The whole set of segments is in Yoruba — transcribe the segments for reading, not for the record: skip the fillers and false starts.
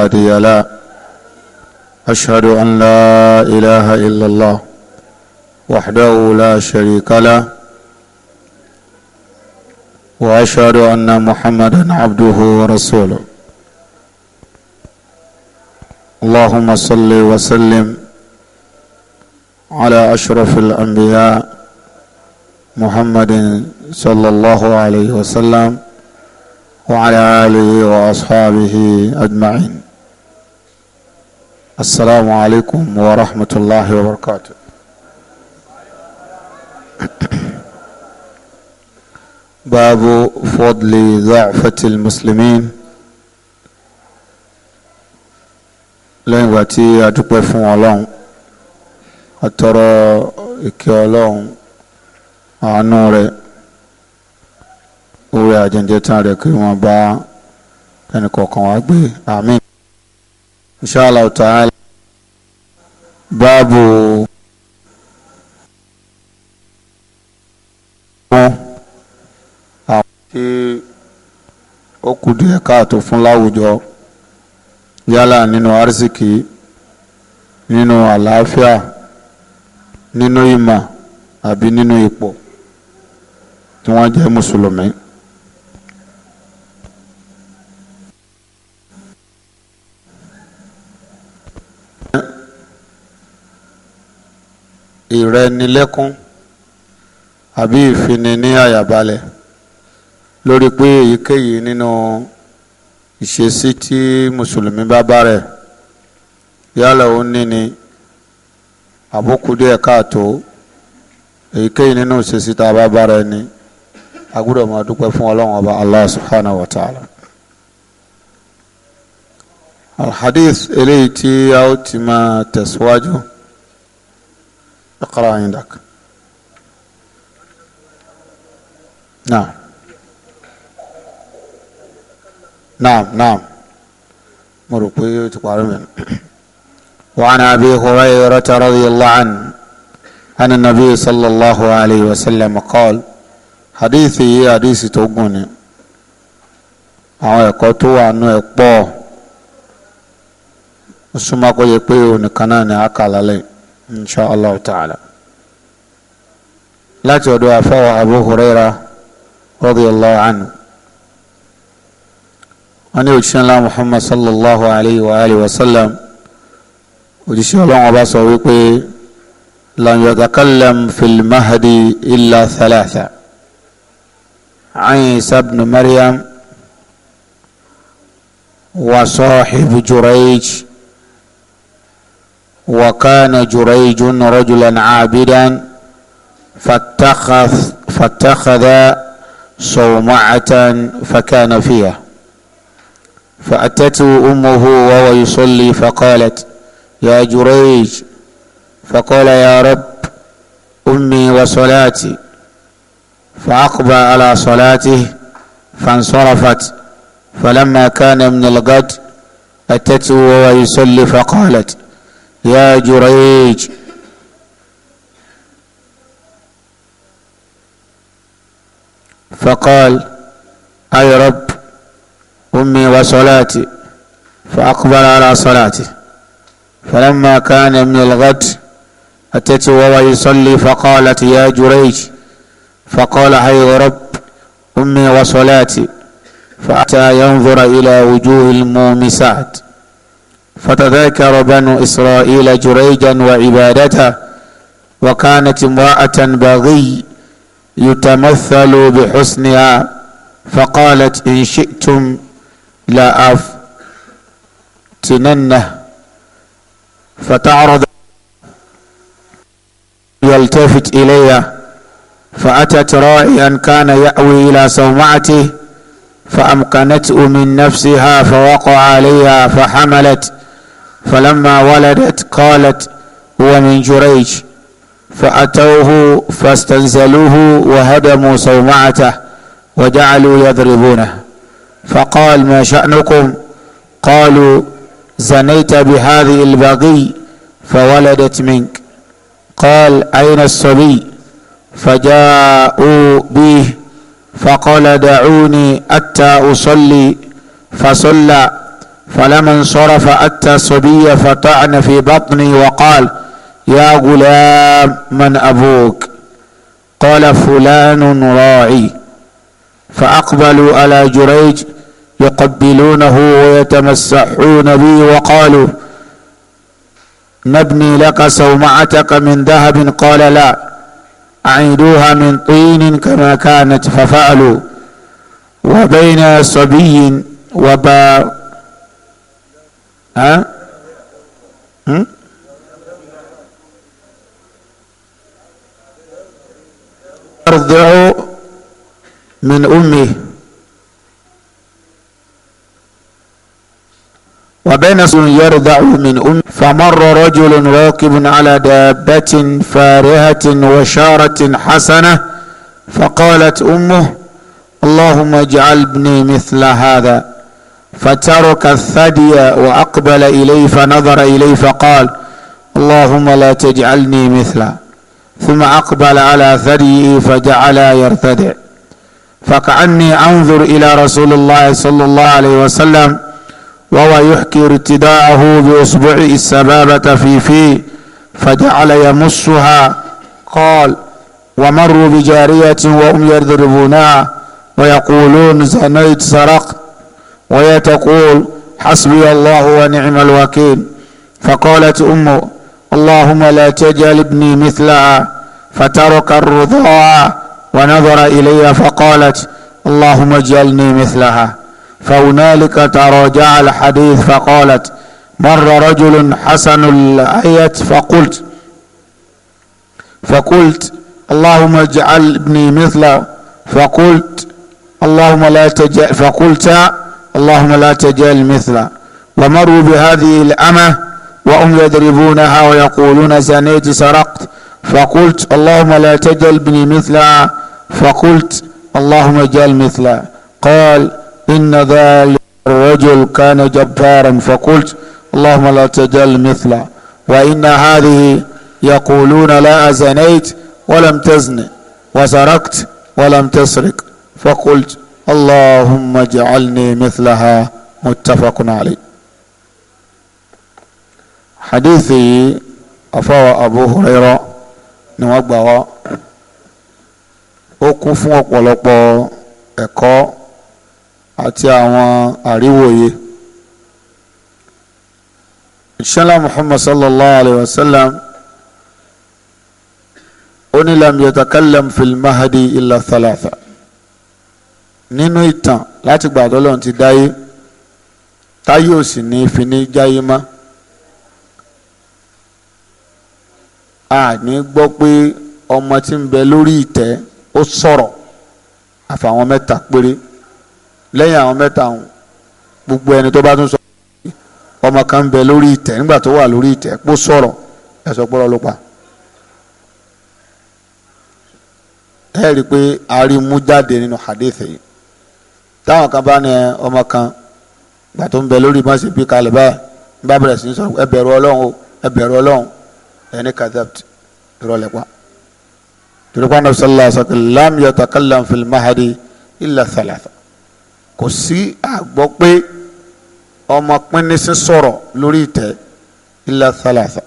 هادي له. أشهد أن لا إله إلا الله وحده لا شريك له، وأشهد أن محمدا عبده ورسوله. اللهم صل وسلم على أشرف الأنبياء محمد صلى الله عليه وسلم وعلى آله وأصحابه أجمعين. السلام عليكم ورحمة الله وبركاته. باب فضل ضعفة المسلمين. Lẹ́yìn ìgbà tí a dúpẹ́ fún Ọlọ́run, a tọrọ ìkẹ́ Ọlọ́run, àánú rẹ̀, orí àjẹjẹ tán rẹ̀ kí wọ́n bá ẹnì kọ̀ọ̀kan wá gbé, àmín. Inshallah ta'ala, báàbù fún àwọn tí ó kù díẹ̀ káàtó fún láwùjọ, yálà nínú arísìkí, nínú àlàáfíà, nínú ìmọ̀ àbí nínú ipò, tí wọ́n jẹ́ mùsùlùmí. Ìrẹnilẹ́kún àbí ìfini ní àyàbalẹ̀ lórí pé èyíkéyìí nínú ìṣesí tí mùsùlùmí bá bá rẹ̀, yálà ó ní ni àbókù díẹ̀ káàtó, èyíkéyìí nínú ìṣesí tá a bá bá rẹ̀ ni a gbọ́dọ̀ máa dúpẹ́ fún Ọlọ́run Ọba Allah subhanahu wa ta'ala. Alhadith eléyìí tí a ó ti máa tẹ̀síwájú. اقرأ عندك. نعم نعم نعم مرقي تقارن. وعن أبي هريرة رضي الله عنه عن النبي صلى الله عليه وسلم قال. حديثي حديث توغوني àwọn ẹ̀kọ́ tó wà nú ẹ̀ pọ̀, ó súnmọ́ kó yẹ pé onìkan náà ni a kà lálẹ́ insha allah ta'ala. Láti ọ̀dọ̀ àfọwọ́ Abu Huraira radiyallahu anhu, wọ́n ní òjíṣẹ́ ńlá Muhammad sallallahu alayhi wa alihi wa sallam, òjíṣẹ́ Ọlọ́run ọba sọ wípé lam yatakallam fil mahdi illa thalatha: Isa ibn Maryam wa sahibu Jurayj. وكان جريج رجلا عابدا فاتخذ صومعة فكان فيها، فأتته أمه وهو يصلي فقالت: يا جريج. فقال: يا رب، أمي وصلاتي. فأقبل على صلاته فانصرفت. فلما كان من الغد أتته وهو يصلي فقالت: يا جريج. فقال: أي رب، أمي وصلاتي. فأقبل على صلاته. فلما كان من الغد أتته وهو يصلي فقالت: يا جريج. فقال: أي رب، أمي وصلاتي. فأتى ينظر إلى وجوه المومسات، فتذكر بنو إسرائيل جريجا وعبادته، وكانت امرأة بغي يتمثل بحسنها، فقالت: إن شئتم لأفتننه. فتعرض يلتفت إليها، فأتت راعيا كان يأوي إلى صومعته، فأمكنته من نفسها فوقع عليها فحملت. فلما ولدت قالت: هو من جريج. فأتوه فاستنزلوه وهدموا صومعته وجعلوا يضربونه. فقال: ما شأنكم؟ قالوا: زنيت بهذه البغي فولدت منك. قال: أين الصبي؟ فجاءوا به فقال: دعوني حتى أصلي. فصلى. فلما انصرف أتى الصبي فطعن في بطني وقال: يا غلام، من أبوك؟ قال: فلان راعي. فأقبلوا على جريج يقبلونه ويتمسحون به وقالوا: نبني لك صومعتك من ذهب. قال: لا، أعيدوها من طين كما كانت. ففعلوا. وبين صبي وبا ها يرضع من أمه، وبين يرضع من أمه، فمر رجل راكب على دابة فارهة وشارة حسنة، فقالت أمه: اللهم اجعل ابني مثل هذا. فترك الثدي وأقبل إليه فنظر إليه فقال: اللهم لا تجعلني مثله. ثم أقبل على ثديه فجعل يرتدع. فكأني أنظر إلى رسول الله صلى الله عليه وسلم وهو يحكي ارتداءه بإصبعه السبابة في فيه، فجعل يمصها. قال: ومروا بجارية وهم يضربونها ويقولون: زنيت، سرقت. وهي تقول: حسبي الله ونعم الوكيل. فقالت أمه: اللهم لا تجعل ابني مثلها. فترك الرضاعة ونظر إليها فقالت: اللهم اجعلني مثلها. فهنالك تراجع الحديث. فقالت: مر رجل حسن الآية فقلت: اللهم اجعل ابني مثله. فقلت: اللهم لا تجعل، فقلت: اللهم لا تجعل مثله. ومروا بهذه الأمة وهم يضربونها ويقولون: زنيت، سرقت. فقلت: اللهم لا تجعل ابني مثلها. فقلت: اللهم اجعل مثله. قال: إن ذلك الرجل كان جبارا. فقلت: اللهم لا تجعل مثله. وإن هذه يقولون: لا أزنيت ولم تزن، وسرقت ولم تسرق. فقلت: اللهم اجعلني مثلها. متفق عليه. Hadithi afáwà Abu Hurairah ni wọ́n gbà wá. Ó kún fún ọ̀pọ̀lọpọ̀ ẹ̀kọ́ àti àwọn àríwòye. Ìṣẹ́lá Muhammad sallallahu alayhi wa sallam, ó ní: lam yatakallam fil mahdi illa thalatha. Nínú ìtàn láti gbà tọ́lọ́run ti dáyé, táyé ò sì ní fi ní jáyé mọ́, a ní gbọ́ pé ọmọ tí ń bẹ lórí ìtẹ́ ó sọ̀rọ̀, àfàwọn mẹ́ta péré. Lẹ́yìn àwọn mẹ́ta ọ̀hún, gbogbo ẹni tó bá tún sọ ọmọ kan ń bẹ lórí ìtẹ́ nígbà tó wà lórí ìtẹ́ kó sọ̀rọ̀, ẹ sọ pé ló pa. Ẹ rí i pé a rí mú jáde nínú hadith yìí, táwọn kan bá ní ọmọ kan gbà tó ń bẹ lórí bá ṣe bí kalẹ̀ báyìí, ń bá bẹ̀rẹ̀ sí ní sọ̀rọ̀, "Ẹ bẹ̀rù Ọlọ́run o, ẹ bẹ̀rù Ọlọ́run," ẹni kadhabt, ìrọ̀lẹ́ pa. Torí pé Anabi sallallahu alaihi wasallam, lam yatakallam fil mahdi illa thalatha. Kò sí àgbọ́ pé ọmọ pínísín sọ̀rọ̀ lórí ìtẹ́ illa thalatha.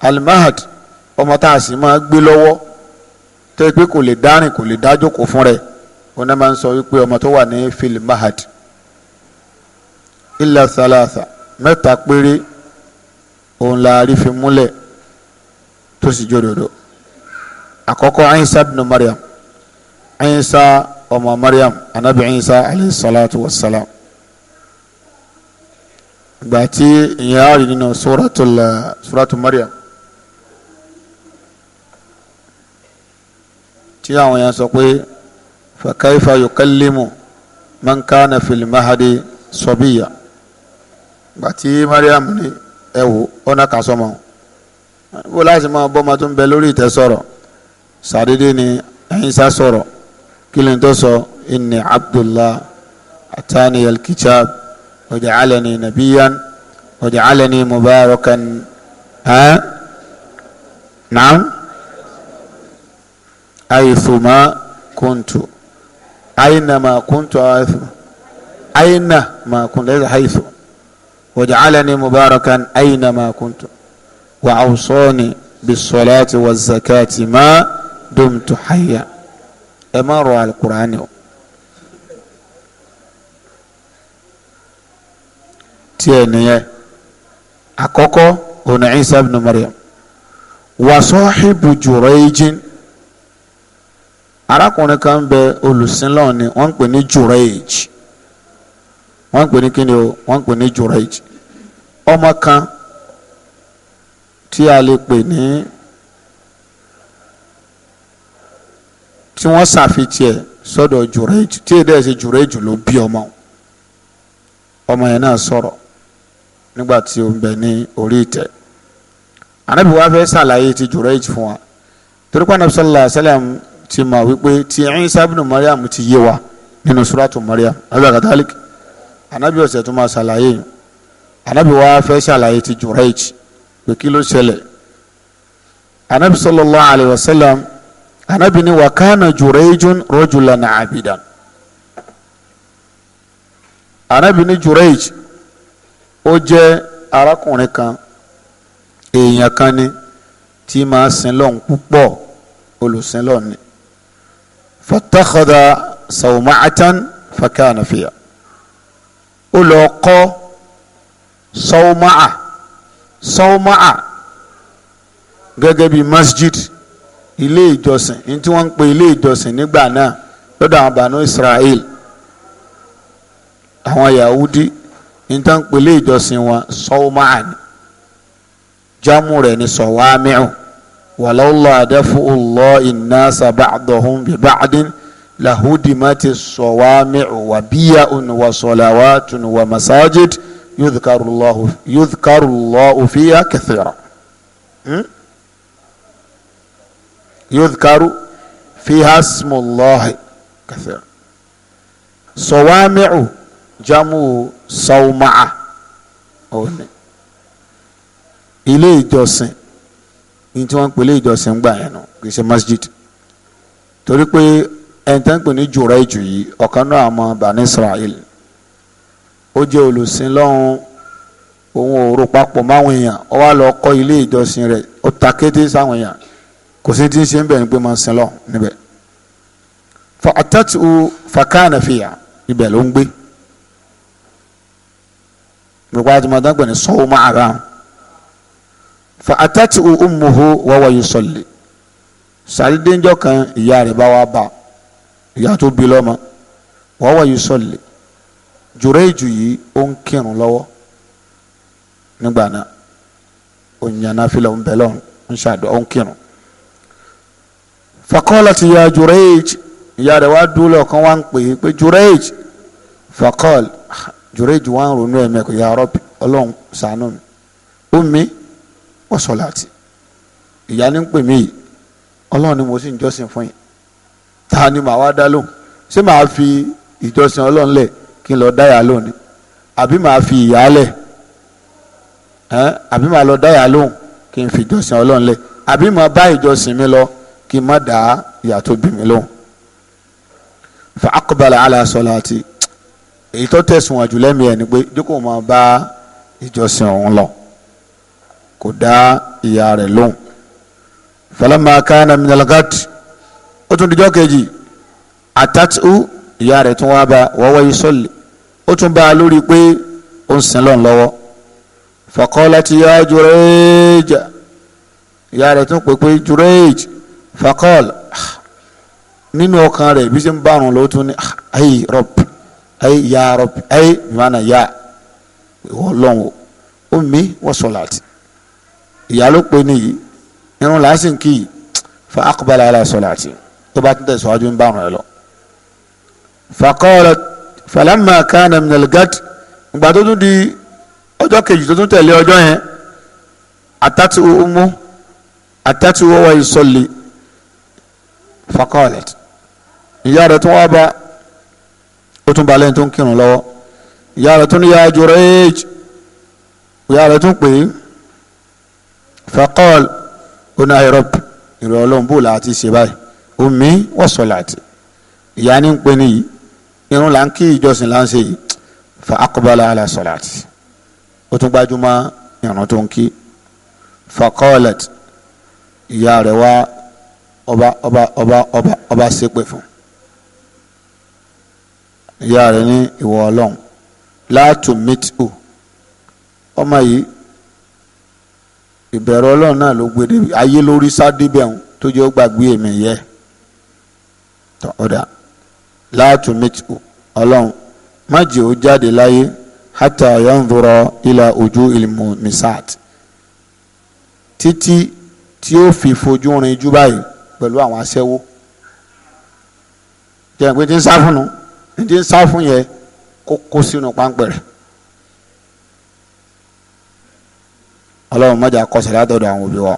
Al-mahd, ọmọ tá a sì máa gbé lọ́wọ́ tó yẹ pé kò lè dárìn, kò lè dájókòó fún rẹ̀, wọn náà máa ń sọ wípé ọmọ tó wà ní fil mahad. Illa thalatha, mẹ́ta péré òun la rí fi múlẹ̀ tó sì jódodo. Àkọ́kọ́, Isa ibn Maryam, Isa ọmọ Maryam, anabi Isa alayhi salatu wa salam. Ìgbà tí ìyẹn á rí nínú suratul Maryam, tí àwọn yẹn sọ pé: fa kayfa yukallimu man kana fil mahadi sabiya. Ìgbà tí Maryam ní ẹ wò ọ̀nà kà sọmọ bó láti máa bọ́mọ tó ń bẹ lórí ìtẹ́ sọ̀rọ̀, sàdédé ni Ìsá sọ̀rọ̀. Kí ló ń tó sọ? Inni abdullah atani alkitab waja'alani nabiyan waja'alani mubarakan, ha naam, aythuma kuntu, aynama kuntu, aythu, ayna ma kuntu, laysa haythu. Waja'alani mubarakan aynama kuntu wa awsani bis-salati waz-zakati ma dumtu hayya. Ẹ má rọ alukur'ani o. Tiẹ̀ nìyẹn. Àkọ́kọ́ ọ̀nà Isa ibn Maryam wa sahibu Jurayjin. Arákùnrin kan bẹ olùsìnlọ́ọ̀ ni wọ́n ń pè ní Jurayj. Wọ́n ń pè ní kíni o? Wọ́n ń pè ní Jurayj. Ọmọ kan tí a lè pè ní tí wọ́n ṣàfihàn ẹ̀ sọ́dọ̀ Jurayj, tí èdè ẹ̀ ṣe Jurayj ló bí ọmọ. Ọmọ yẹn náà sọ̀rọ̀ nígbà tí ó ń bẹ ní orí ìtẹ́. Ànábì wa fẹ́ ṣàlàyé ti Jurayj fún wa, torí pé Ànábì sallallahu alaihi wasallam ti mọ̀ wípé ti Isa ibn Maryam ti yé wa nínú suratu Maryam àbí àkàtàlík. Ànábì ọ̀sẹ̀ tó máa ṣàlàyé yìí. Ànábì wa fẹ́ ṣàlàyé ti Jurayj pé kí ló ṣẹlẹ̀. Ànábì sallallahu alaihi wasallam, Ànábì ní wa kana Jurayjun rajulan abidan. Ànábì ní Jurayj ó jẹ́ arákùnrin kan, èèyàn kan ni tí máa sin lọ́hùn púpọ̀, olùsìn lọ́hùn ni. Fatakhadha sawma'atan fakana fiha. Ó lọ kọ́ sawma'a, sawma'a gẹ́gẹ́ bí masjid, ilé ìjọsìn, ní tí wọ́n ń pè ilé ìjọsìn nígbà náà lọ́dọ̀ àwọn Banu Israel, àwọn Yahudi, ní tí wọ́n ń pè ilé ìjọsìn wọn sawma'a ni. Jamu rẹ̀ ni sọ̀wámíù. Walawla dafu'ullahi nnasa ba'dahum bi ba'din lahudimati sọ̀wámíù wa biya'un wa salawatun wa masajid yudhkaru Allahu fiha kathira. Yudhkaru fiha ismullahi kathira. Sọ̀wámíù jamu sawma'a òní ilé ìjọsìn ní tí wọ́n ń pè ilé ìjọsìn gbà yẹn nù, kì í ṣe masjid. Torí pé ẹni tẹ́ ń pè ní Jurayj yìí, ọ̀kan náà àmọ́ Bani Israel, ó jẹ́ olùsìn lọ́hùn, òun ò rò papọ̀ máwọn èèyàn, ó wá lọ kọ́ ilé ìjọsìn rẹ̀, ó ta kété sáwọn èèyàn, kò sí tí ń ṣe ń bẹ̀ ni pé máa ń sin lọ́hùn níbẹ̀. Fa atatu fakana fiya, ibẹ̀ ló ń gbé. Nípa àti mọ̀tàn pè ní sọ́wọ́ máa rà. Fa atatu ummuhu wa huwa yusalli. Sàdédéńjọ́ kan ìyá rẹ̀ bá wá bá, ìyá tó bí lọ́mọ, wa huwa yusalli. Jurayj yìí ó ń kírun lọ́wọ́ nígbà náà, ó ń yan náfìlà, ó ń bẹ lọ́run, ó ń ṣàdúà, ó ń kírun. Faqalat ya Jurayj, ìyá rẹ̀ wá dúró lọ́kàn wá ń pè é pé Jurayj. Faqal, Jurayj wá ń ronú ẹ̀mí ẹ̀kọ́, ya Rabbi, ọlọ́run ṣàánú mi, ummi wa salati, ìyá ní ń pè mí yìí, ọlọ́run ni mo sì ń jọ́sìn fún yìí, ta ni màá wá dá lóhùn? Ṣé màá fi ìjọsìn ọlọ́run lẹ̀ kí n lọ dáyà lóhùn ni? Àbí màá fi ìyá lẹ̀? Àbí màá lọ dáyà lóhùn kí n fi ìjọsìn ọlọ́run lẹ̀? Àbí màá bá ìjọsìn mi lọ kí n má dá ìyá tó bí mi lóhùn? Fa aqbala ala salati. Èyí tó tẹ̀sùn àjù lẹ́mìí ẹ̀ ni pé jókòó máa bá ìjọsìn ọ̀hún lọ, kò dá ìyá rẹ̀ lóhùn. Falamma kana minal ghad, ó tún dijọ́ kejì, àtàtú ìyá rẹ̀ tún wá bá wa huwa yusalli, ó tún bá a lórí pé ó ń sin lọ́n lọ́wọ́. Faqalat ya Jurayj, ìyá rẹ̀ tún pè pé Jurayj. Faqal, nínú ọkàn rẹ̀ bí ṣe ń bárun ló tún ní ayé Rabb, ayé ya Rabb, ayé bimana ya ìwọ lọ́wọ́, ummi wa salati, ìyá ló pe nìyí, irun làásìn kì í. Fa aqbala ala salati, tó bá tún tẹ̀síwájú ń bárun ẹ lọ. Faqalat falamma kana minal gad, ìgbà tó tún di ọjọ́ kejì tó tún tẹ̀lé ọjọ́ yẹn, àtàtì ummu àtàtì wa huwa yusalli. Faqalat, ìyá rẹ̀ tún wá bá, ó tún balẹ̀ tó ń kírun lọ́wọ́. Ìyá rẹ̀ tún ní ya Jurayj, ìyá rẹ̀ tún pè é. Faqal, ó ní ay Rabb, ìrẹ̀ ọlọ́run bò láti ṣe báyìí, ummi wa salati, ìyá ní ń pè níyì, irun là ń kí, ìjọsìn là ń ṣe yìí. Fa aqbala ala salati, Ó tún gbájúmọ́ ìrun tó ń kí. Faqalat, ìyá rẹ̀ wá ọba ọba ọba ọba ọba ṣépè fún ìyá rẹ̀ ní ìwọ Ọlọ́run, la tumit'u, ọmọ yìí ìbẹ̀rù Ọlọ́run náà ló gbé débi ayé lórí sádébẹ̀hún tó jẹ́ ó gbàgbé èmi yẹ ọ̀dà. La tumit'u, Ọlọ́run má jẹ́ ó jáde láyé hatta yanzura ila wujuhil mumisat, títí tí ó fi fojú rin jú báyìí pẹ̀lú àwọn aṣẹ́wó. Jẹ́ pé tí ń sá fún un, tí ń sá fún yẹn kó kó sínú páńpẹ́ rẹ̀. Ọlọ́run má jẹ́ kọsẹ̀ látọ̀dọ̀ àwọn òbí wa.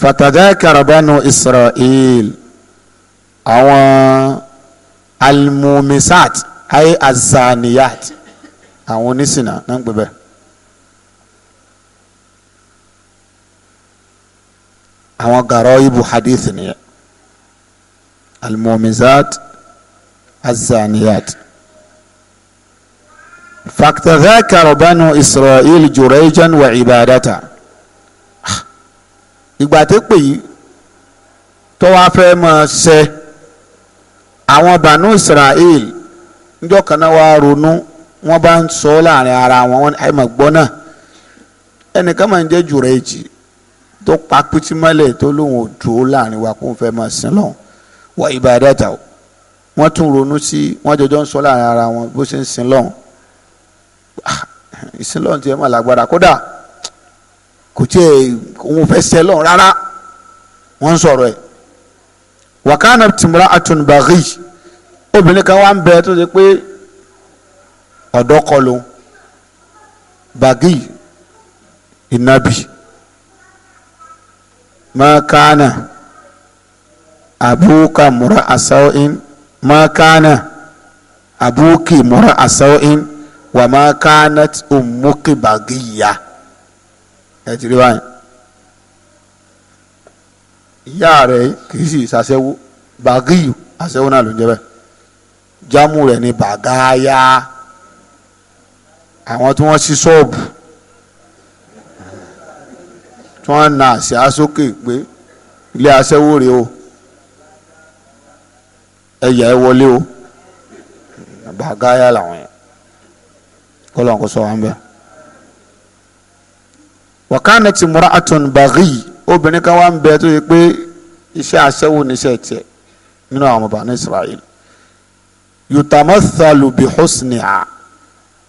Fatadhakara banu Israel, àwọn almumisat ayé azaniyat, àwọn onísìnà náà ń pè bẹ́ẹ̀. Àwọn gàrọ́ ibu hadith nìyẹn, almumisat azaniyat. Fatadhakara banu Israel Jurayjan wa ibadata. Ìgbà tó pè yìí tó wá fẹ́ máa ṣe àwọn banu Israel níjọ́ kan náà wá ronú, wọ́n bá ń sọ láàrin ara wọn, wọ́n àìmọ̀ gbọ́ náà ẹnìkan máa ń jẹ́ Jurayj tó pa pitì mọ́lẹ̀ tó lóun ò dúró láàrin wa kó ń fẹ́ máa sin lọ́hùn wa ibadata. Wọ́n tún ronú sí, wọ́n jọjọ́ ń sọ láàrin ara wọn bó ṣe ń sin lọ́hùn. Ìsin lọ́hùn tiẹ̀ máa lágbára, kódà kò tiẹ̀ òun fẹ́ sẹ́ lọ́hùn rárá. Wọ́n ń sọ̀rọ̀ ẹ̀. Wa kanat imra'atun baghi, obìnrin kan wá ń bẹ tó ṣe pé ọ̀dọ́ kọ lòun, baghi ìnàbì. Ma kana abuka mura'a saw'in, ma kana abuki mura'a saw'in wa ma kanat ummuki baghiya. Ẹ ti rí báyìí, ìyá rẹ̀ kì í sì ṣàṣẹ́wó, baghiyu aṣẹ́wó náà ló ń jẹ́ bẹ́ẹ̀. Jámù rẹ̀ ní bàgáyà, àwọn tí wọ́n ṣí ṣọ́ọ̀bù tí wọ́n na àṣà sókè pé ilé aṣẹ́wó rèé o, ẹ̀yà ẹ wọlé o, bàgáyà làwọn yẹn. Kọ́lọ́n kó sọ wọn bẹ́ẹ̀. Wa kanat imra'atun baghi, obìnrin kan wà ń bẹ tó yẹ pé iṣẹ́ aṣẹ́wó níṣẹ́ tiẹ̀ nínú àwọn ọmọ Bani Israel. Yutamathalu bi husniha,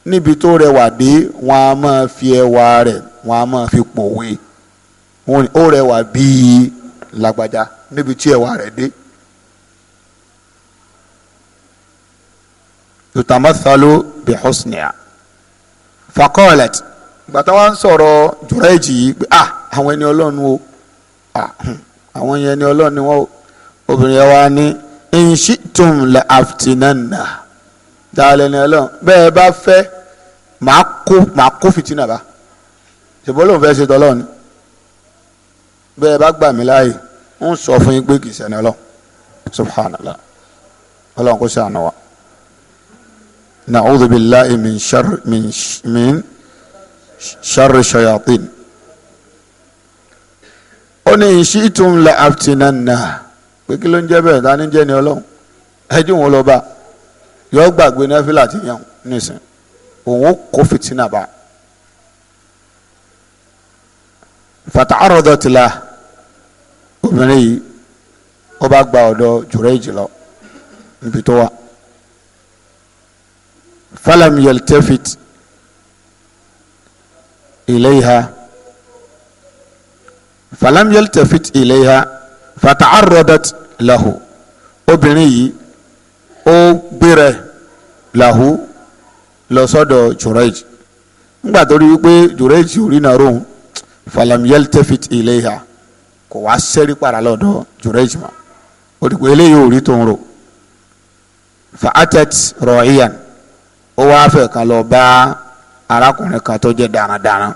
níbi tó rẹwà dé wọn a máa fi ẹwà rẹ̀ wọn a máa fi pòwe, ó rẹwà bíi lágbájá níbi tí ẹwà rẹ̀ dé. Yutamathalu bi husniha. Faqalat, gbàtà wọn sọ̀rọ̀ Jurayj yìí pé ah àwọn ẹni Ọlọ́run o, ah àwọn ẹni Ọlọ́run ni wọ́n. Obìnrin yẹn wá ní in shi'tum la aftinanna, dáálẹ̀ ni Ọlọ́run bẹ́ẹ̀ bá fẹ́ màá kó fìtínà bá, ṣùgbọ́n lóun fẹ́ ṣe tọ́lọ́run ni, bẹ́ẹ̀ bá gbà mí láàyè ń sọ fún yín pé kì í ṣẹni Ọlọ́run. Subhanallah, Ọlọ́run kò ṣàánú wa. Na'udhu billahi min sharri shayatin. Ó ní in shi'tum la aftinanna, pé kí ló ń jẹ́ bẹ́ẹ̀, dání jẹ́ ni Ọlọ́run, ẹjú wọn lọ bá yọ gbàgbé náfìlà ti yàn nísìn, òun ó kó fìtínà bá. Fata'arradat lah, obìnrin yìí ó bá gba ọ̀dọ̀ Jurayj lọ níbi tó wà. Falam yaltafit ilayha, falam yaltafit ilayha fata'arradat lahu, obìnrin yìí ó gbéra lahu lọ sọ́dọ̀ Jurayj. Nígbà tó rí wípé Jurayj ò rí náà rohun, falam yaltafit ilayha, kò wá sẹ́rí para lọ́dọ̀ Jurayj mọ́, ó di pé eléyìí ò rí tó ń rò. Fa atat ra'iyan, ó wá fẹ́ kan lọ bá arákùnrin kan tó jẹ́ darandaran.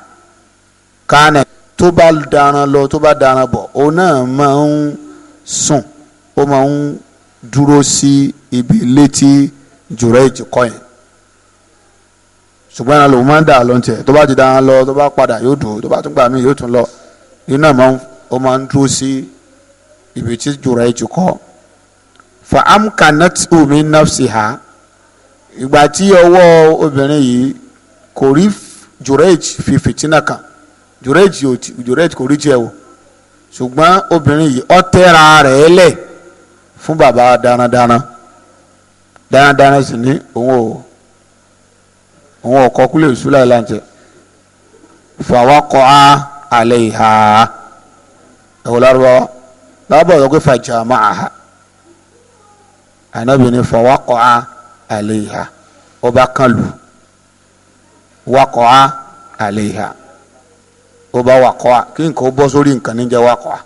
Kánà tó bá daran lọ tó bá daran bọ̀, òun náà máa ń sùn, ó máa ń dúró sí ibi létí Jurayj kọ́ yẹn. Ṣùgbọ́n ẹran lòun máa ń dà lọ tiẹ̀, tó bá ti dáná lọ, tó bá padà yóò dùn, tó bá tún gbà mí yóò tún lọ. Iná ó máa ń dúró sí ibi tí Jurayj kọ́. Fa amkanat min nafsiha, ìgbà tí ọwọ́ obìnrin yìí kò rí Jurayj fi fìtínà kan, Jurayj kò rí tiẹ̀ wò, ṣùgbọ́n obìnrin yìí ó tẹ́ra rẹ̀ lẹ̀ fún bàbá darandaran. Darandaran sì ní òun ò kọ́ kúlẹ̀ ìṣúlá ìlànjẹ. Fawaqa'a alayha, ẹ̀wọ̀n lárúbáwá lábọ̀ sọ pé fajama'aha, ànábì ní fawaqa'a alayha, ọba kan lù, waqa'a alayha, ọba waqa'a, kí nǹkan ó bọ́ sórí nǹkan níjẹ́ waqa'a,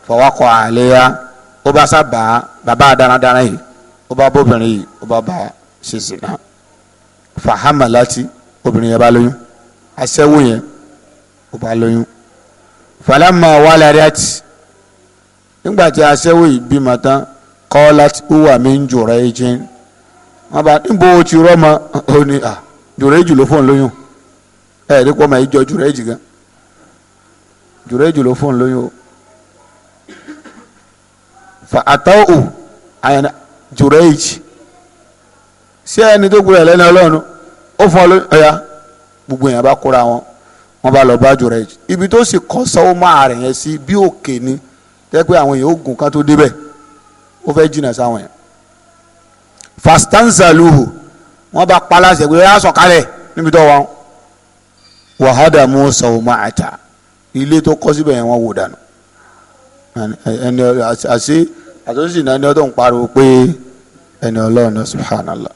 fawaqa'a alayha, ọba sábà bàbá darandaran yìí, ọba bóbìnrin yìí, ọba bá ṣe zina. Fahamalati, obìnrin yẹn bá lóyún, aṣẹ́wó yẹn ó bá lóyún. Falamma waladat, nígbà tí aṣẹ́wó yìí bímọ tán, qalat huwa min Jurayjin, wọn bá níbo ti rọ́mọ, ó ní à Jurayj ló fóun lóyún. Ẹ ní kó ọmọ yìí jọ Jurayj gan, Jurayj ló fóun lóyún o. Fa àtàwọ̀ àyànná Jurayj, ṣé ẹni tó gbúra lẹ́nu ọlọ́run ó fún ọ lóyún? Ọ̀ya gbogbo èèyàn bá kóra wọn, wọn bá lọ bá Jurayj. Ibi tó sì kọ́ sọ́wọ́ máa rẹ̀ yẹn sí bí òkè ni, tẹ́ pé àwọn èèyàn ó gùn ká tó débẹ̀, ó fẹ́ jìnnà sáwọn yẹn. Fastanzaluhu, wọn bá paláṣẹ pé yà sọ̀kalẹ̀ níbi tó wọn. Wàhádà Musa ma'ata, ilé tó kọ́ síbẹ̀ yẹn wọ́n wò dànù. Ẹni àṣẹ àtúnṣe náà ni ọdún ń pariwo pé ẹni ọlọ́run náà, subhanallah.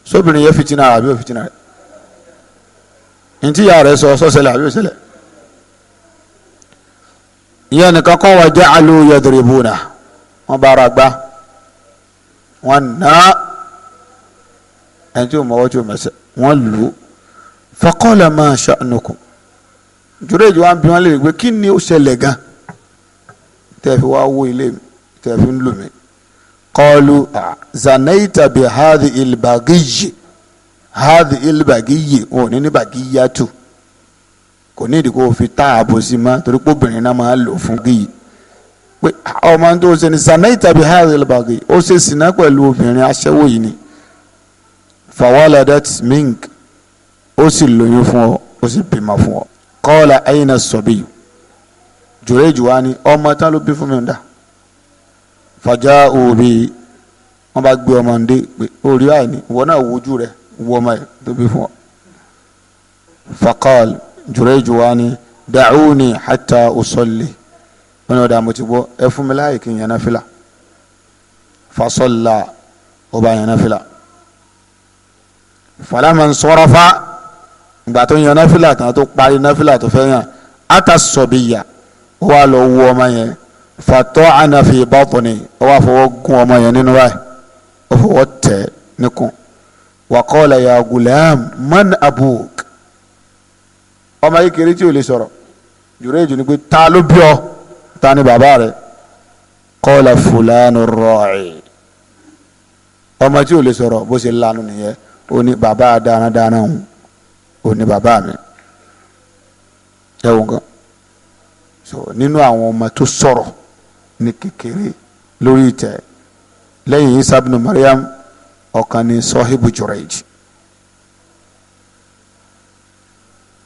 Sóbìnrin yẹn fitina rẹ àbí òfitina rẹ? Ntí ìyá rẹ sọ sọsẹlẹ àbí òsẹlẹ? Ìyẹn nìkan kọ́, wa ja'alu yadribuna, wọ́n bá ara gbá, wọ́n ná ẹni tí o mọ̀wọ́ tí o mẹsẹ̀, wọ́n lù ú. Faqala ma sha'nukum, Jurayj wa ń bí wọ́n lè gbé kí ni ó ṣẹlẹ̀ gan tẹ́ fi wá wó ilé mi, tẹ́ fi ń lù mí. Qalu zanaita bi hadhi ilbagiyyi, hadhi ilbagiyyi, wọn ò ní ní bagiyatu, kò ní ìdí kó fi tá ààbò sí ma, torí pé obìnrin náà máa lò fún gíyì. Pé ọmọ tó ṣe ni zanaita bi hadhi ilbagiyyi, ó ṣe sìnà pẹ̀lú obìnrin aṣẹ́wó yìí ni. Fawaladat mink, ó sì lóyún fún ọ, ó sì bímọ fún ọ. Qala ayna as-sabiy, Jurayj wa ni ọmọ tán ló bí fún mi ń dà. Fàjà òbí, wọn bá gbé ọmọ ndé pé orí àìní ìwọ náà wojú rẹ, wọ ọmọ yẹ tó bí fún ọ. Faqal, Jurayj wa ni da'uni hatta usalli, wọn ni ọ̀dà mo ti gbọ́, ẹ fún mi láàyè kí n yẹn náfìlà. Fasalla, ọba yẹn náfìlà. Falamma nsarafa, ìgbà tó yẹn náfìlà tán, tó parí náfìlà tó fẹ́ yàn, ata sabiyya, ó wà lọ wú ọmọ yẹn. Fata'ana fi batni, ó wà fọwọ́ gún ọmọ yẹn nínú báyìí, ó fọwọ́ tẹ̀ níkùn. Wa qala ya gulam man abuk, ọmọ kékeré tí o lè sọ̀rọ̀, Jurayj ní pé ta ló bí ọ, ta ni bàbá rẹ? Qala fulanu ra'i, ọmọ tí o lè sọ̀rọ̀ bó ṣe lanu nìyẹn, ó ní bàbá dáradára òun, ó ní bàbá mi. Ẹ wọ́n kan so nínú àwọn ọmọ tó sọ̀rọ̀ ní kékeré lórí ìtẹ́ lẹ́yìn Isa ibn Maryam, ọ̀kan ní sọ́híbù Jurayj.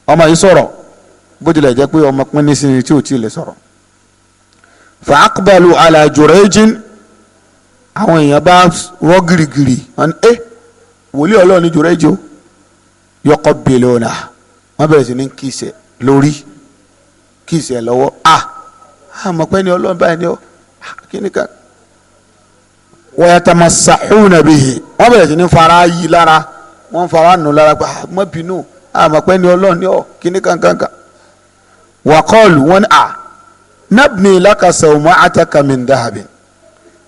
Ọmọ yìí sọ̀rọ̀ bó tilẹ̀ jẹ́ pé ọmọ pín ní sinmi tí ò tí ì lè sọ̀rọ̀. Fa aqbalu ala Jurayjin, àwọn èèyàn bá rọ́ girigiri, wọn ni ẹ wòlíì Ọlọ́run ní Jurayj o, yuqabbiluna, wọ́n bẹ̀rẹ̀ sí ní kìsẹ̀ lórí, kìsẹ̀ lọ́wọ́. A àmọ́ pé ní Ọlọ́run báyìí ni ó kíni kan. Wa yatamassahuna bihi, wọ́n bẹ̀rẹ̀ sí ní fara yí lára, wọ́n fara nù lára pé àmọ́ bínú, àmọ́ pé ní Ọlọ́run ni ó kíni kankankan. Wa qalu, wọ́n ní a nabni laka sawma'ataka min dahabin,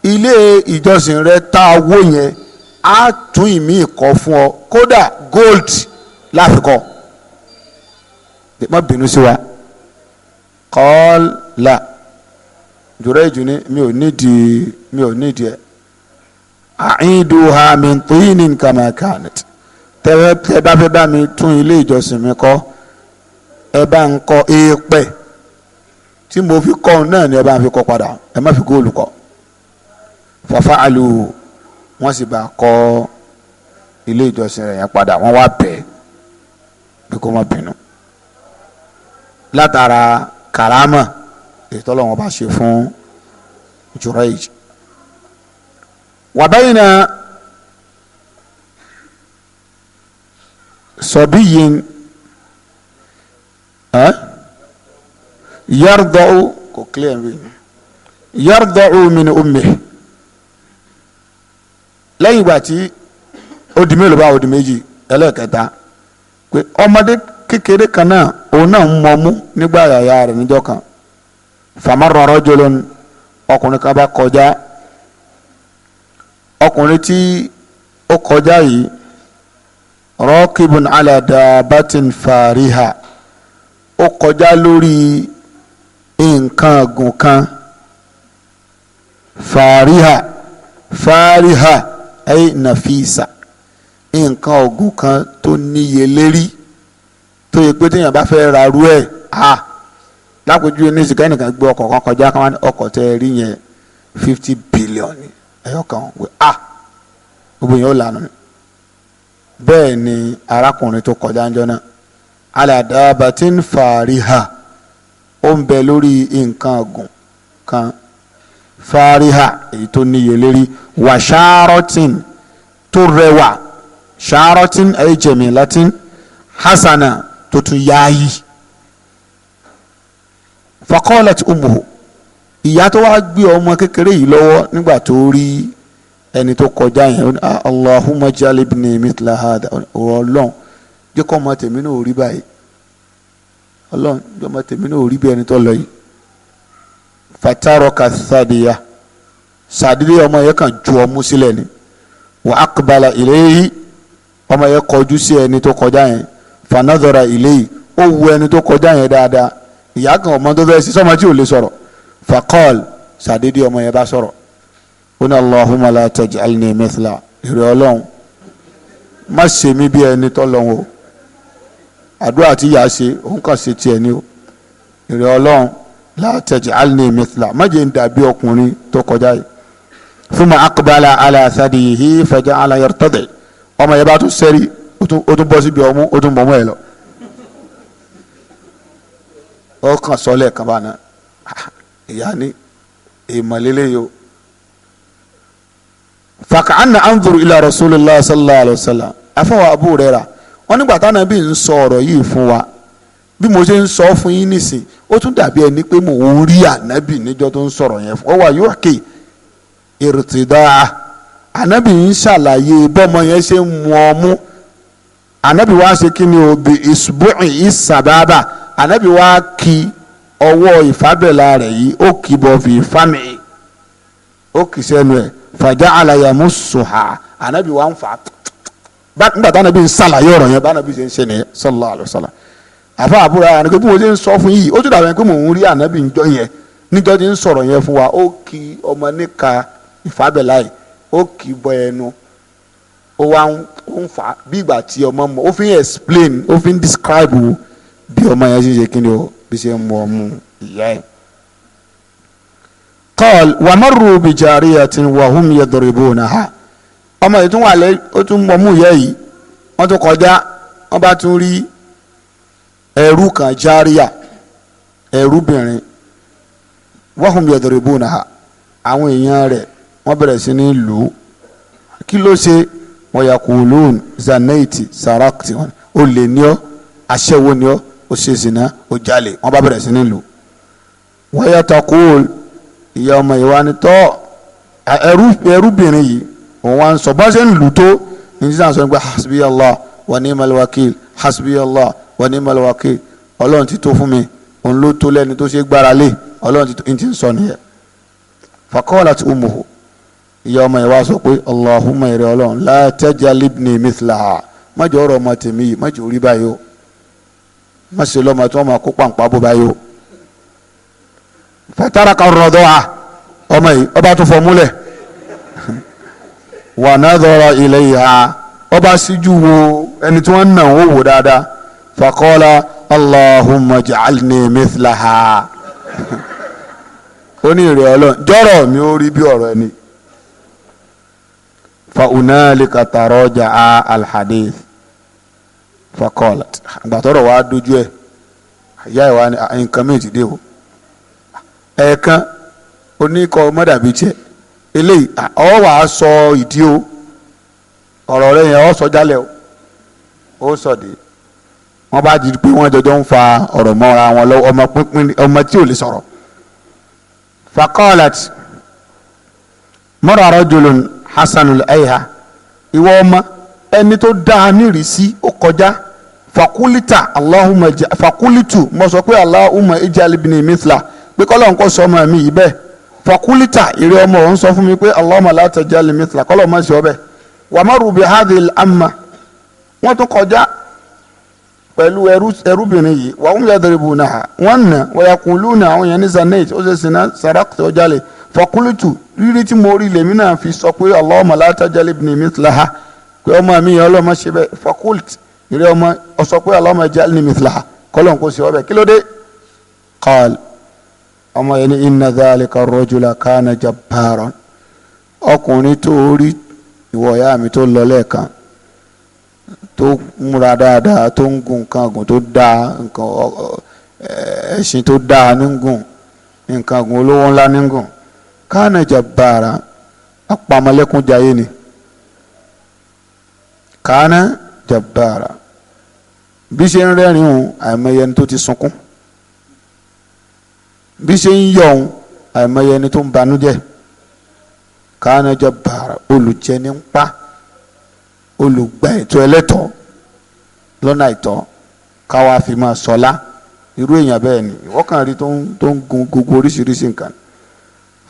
ilé ìjọsìn rẹ tá a wó yẹn á tún ìmí ìkọ́ fún ọ, kódà gold láfikọ́, má bínú sí wa. Qal la, Jurayj ní mi ò nídìí ẹ, a'iduha min tinin kama kanat, Tẹ́ bá fẹ́ bá mi tún ilé ìjọsìn mi kọ́, ẹ bá ń kọ́ èèpẹ̀ tí mo fi kọ́ náà ni ẹ bá ń fi kọ́ padà, ẹ má fi góòlù kọ́. Fàfàlù, wọ́n sì bá kọ́ ilé ìjọsìn rẹ̀ yẹn padà. Wọ́n wá bẹ̀ bí kò má bínú látara karama ètò Ọlọ́run bá ṣe fún Jurayj. Wa bayna sabiyyin yarda'u kò clear bí yarda'u min ummihi. Lẹ́yìn ìgbà tí ó di mélòó bá ó di méjì, ẹlẹ́ẹ̀kẹta pé ọmọdé kékeré kan náà òun náà ń mọmú nígbà yàyà rẹ̀ níjọ́ kan. Famarra rajulun, ọkùnrin kan bá kọjá. Ọkùnrin tí ó kọjá yìí, raqibun ala dabatin fariha, ó kọjá lórí nǹkan ọ̀gùn kan. Fariha, fariha ay nafisa, nǹkan ọ̀gùn kan tó níye lérí, tó yẹ pé téèyàn bá fẹ́ ra rú ẹ̀, a lápèjúwe ní ìsìnká ẹnìkan gbé ọkọ̀ kan kọjá kan wá ní ọkọ̀ tẹ́ ẹ rí yẹn 50 billion ni ẹ̀yọ́ kan wẹ̀, a gbogbo yẹn ó lànà. Bẹ́ẹ̀ ni arákùnrin tó kọjá ń jọ náà, ala dabatin fariha, ó ń bẹ lórí nǹkan ọ̀gùn kan, fariha èyí tó níye lérí, wà ṣaarotin tó rẹwà, ṣaarotin ay jamilatin hasana tó tún yááyì. Faqalat ummuhu, ìyá tó wá gbé ọmọ kékeré yìí lọ́wọ́ nígbà tó rí ẹni tó kọjá yẹn, ó ní Allahumma ij'al ibni mithla hadha, ọ̀rọ̀ Ọlọ́run jẹ́ kó ọmọ tèmi náà rí báyìí, Ọlọ́run jẹ́ ọmọ tèmi náà rí bí ẹni tó lọ yìí. Fataraka thadiya, sàdídé ọmọ yẹn kàn ju ọmú sílẹ̀ ni. Wa aqbala ilayhi, ọmọ yẹn kọjú sí ẹni tó kọjá yẹn. Fanadhara ilayhi, ó wu ẹni tó kọjá yẹn dáadáa. Ìyá kan ọmọ tó fẹ́ sí sọmọ tí ò lè sọ̀rọ̀. Faqal, sàdédé ọmọ yẹn bá sọ̀rọ̀. Ó ní Allahumma la taj'alni mithla, ìrẹ̀ Ọlọ́run má ṣe mí bí ẹni tó lọ́wọ́ o. Àdúrà tí ìyá ṣe òun kàn ṣe tiẹ̀ ni o. Ìrẹ̀ Ọlọ́run la taj'alni mithla, má jẹ́ ń dàbí ọkùnrin tó kọjá yìí. Thumma aqbala ala thadiyihi faja'ala yartadi, ọmọ yẹn bá tún sẹ́rí, ó tún bọ́ síbi ọmú, ó tún bọ̀ mọ́ ẹ lọ. Ó kàn sọ́lẹ̀ kan bá náà, ìyá ni ìmọ̀lélẹ́ yìí o. Fàkànnà anzuru ila rasulillah sallallahu alayhi wa sallam. Afọwọ́ Abu Hurairah wọn nígbà táwọn ẹbí ń sọ ọ̀rọ̀ yìí fún wa, bí mo ṣe ń sọ fún yín nísìn, ó tún dàbí ẹni pé mò ń rí ànábì níjọ́ tó ń sọ̀rọ̀ yẹn fún ọ. Wà yóò ké ìrìtìdá, ànábì ń ṣàlàyé bọ́mọ yẹn ṣe ń mu ọmú. Ànábì wá ṣe kí ni o, bí isbu'i ìsàbábà, ànábì wá kí ọwọ́ ìfábẹ́lá rẹ̀ yìí, ó kì í bọ̀ fi fámi, ó kì í sẹ́nu ẹ̀. Faja'ala yamussuha, ànábì wá ń fà á. Nígbà tí ànábì ń ṣàlàyé ọ̀rọ̀ yẹn, bá ànábì ṣe ń ṣe nìyẹn sallallahu alaihi wasallam. Àfa àbúrò àwọn ànábì bí mo ṣe ń sọ fún yìí, ó tún dàbí pé mò ń rí ànábì níjọ́ yẹn, níjọ́ tí ń sọ̀rọ̀ yẹn fún wa. Ó kì ọmọ níka ìfábẹ́lá yìí, ó kì í bọ ẹnu, ó wá ń fà á bí ìgbà tí ọmọ mọ, ó fi ń explain, ó fi ń describe bí ọmọ yẹn ṣe ṣe kí ni o, bí ṣe ń mu ọmú ìyá ẹ̀. Qal wa marru bi jariyatin wa hum yadribunaha. Ọmọ yìí tún wà lẹ́, ó tún mọ̀mú ìyá yìí, wọ́n tún kọjá, wọ́n bá tún rí ẹrú kan, járíà, ẹrúbìnrin. Wa hum yadribunaha, àwọn èèyàn rẹ̀ wọ́n bẹ̀rẹ̀ sí ní lù ú. Kí ló ṣe? Wọ́n yaqulun zanaiti sarakti, ó lè ní ọ́, aṣẹ́wó ní ọ́, ó ṣe zina, ó jalè. Wọ́n bá bẹ̀rẹ̀ sí ní lù ú. Wọ́n yataqul, ìyá ọmọ yìí wá ní tọ́ ẹrúbìnrin yìí, òun wá ń sọ bá ṣe ń lù tó ní sísan sọ pé hasbi Allah wa ni'mal wakil, hasbi Allah wa ni'mal wakil, Ọlọ́run ti tó fún mi, òun ló tó lẹ́ni tó ṣe gbára lé, Ọlọ́run ti tó ní ti ń sọ nìyẹn. Faqalat ummuhu, ìyá ọmọ yìí wá sọ pé Allahumma, ìrẹ Ọlọ́run, la taj'al ibni mithlaha, má jẹ́ ọ̀rọ̀ ọmọ tèmi yìí, má jẹ́ orí báyìí o, má ṣe lọ́mọ tí wọ́n máa kó pàǹpá bó báyìí o. Fataraka ar-radaa, ọmọ yìí ọba tún fọ múlẹ̀. Wa nadhara ilayha, ọba síjú wo ẹni tí wọ́n nà ó wò dáadáa. Faqala allahumma ja'alni mithlaha. Ó ní ìrẹ̀ ọlọ́run jọ́rọ̀ mi ó rí bí ọ̀rọ̀ ẹni. Fa unalika taraja'a alhadith faqalat. Àgbàtọ́rọ̀ wa dojú ẹ̀, ìyá ìwà ni nǹkan méjì dé o. Ẹ̀ẹ̀kan oníkọ mọ́dàbí tiẹ̀ eléyìí ọ wà á sọ ìdí o, ọ̀rọ̀ rẹ yẹn ọ sọ jálẹ̀ o, ó sọ dé. Wọ́n bá di pé wọ́n jọjọ́ ń fa ọ̀rọ̀ mọ́ra wọn lọ́wọ́, ọmọ pínpín ọmọ tí ò lè sọ̀rọ̀. Faqalat mara rajulun hasanul ayha, ìwọ ọmọ ẹni tó dáa nírìísí ó kọjá. Fakulita allahumma fakulitu, mo sọ pé allahumma ij'al ibni mithla, pé kọ́lọ́n kó sọ ọmọ mi yìí bẹ́ẹ̀. Fakulita, ìrẹ́ ọmọ òun sọ fún mi pé allahumma la taj'al mithla, kọ́lọ́n má ṣe ọ bẹ́ẹ̀. Wa maru bi hadhihi al-amma, wọ́n tún kọjá pẹ̀lú ẹrúbìnrin yìí. Wa hum yadribunaha, wọ́n nà, wa yaquluna, àwọn yẹn ní zanait, ó ṣe sinna sarakta, ó jalè. Fakulitu, rírí tí mo rí lèmi náà fi sọ pé allahumma la taj'al ibni mithlaha, pé ọmọ mi yẹn ọlọ́mọ ṣe bẹ́ẹ̀. Fakult, ìrẹ́ ọmọ ọsọ pé allahumma ij'alni mithlaha, kọ́lọ́n kò sí ọbẹ̀. Kí ló dé? Qal, ọmọ yẹn ní inna dhalika ar-rajula kana jabbaran, ọkùnrin tó rí ìwọ ìyá mi tó lọ lẹ́ẹ̀kan, tó múra dáadáa, tó ń gun nǹkan gùn tó dáa, nǹkan ẹṣin tó dáa ní gùn, nǹkan gùn olówó ńlá ní gùn. Kana jabbara, apamọ́lẹ́kúnjayé ni. Kana jabbara, bí ṣe ń rẹ́rìn òun àìmọye ẹni tó ti sunkún, bí ṣe ń yọ̀ òun àìmọye ẹni tó ń banújẹ́. Kana jabbara, olùjẹni ń pa, olùgbà ètò ẹlẹ́tọ̀ọ́ lọ́nà àìtọ́, káwa fi máa sọlá. Irú èèyàn bẹ́ẹ̀ ni ìwọ kàn rí tó ń gun gbogbo oríṣiríṣi nǹkan.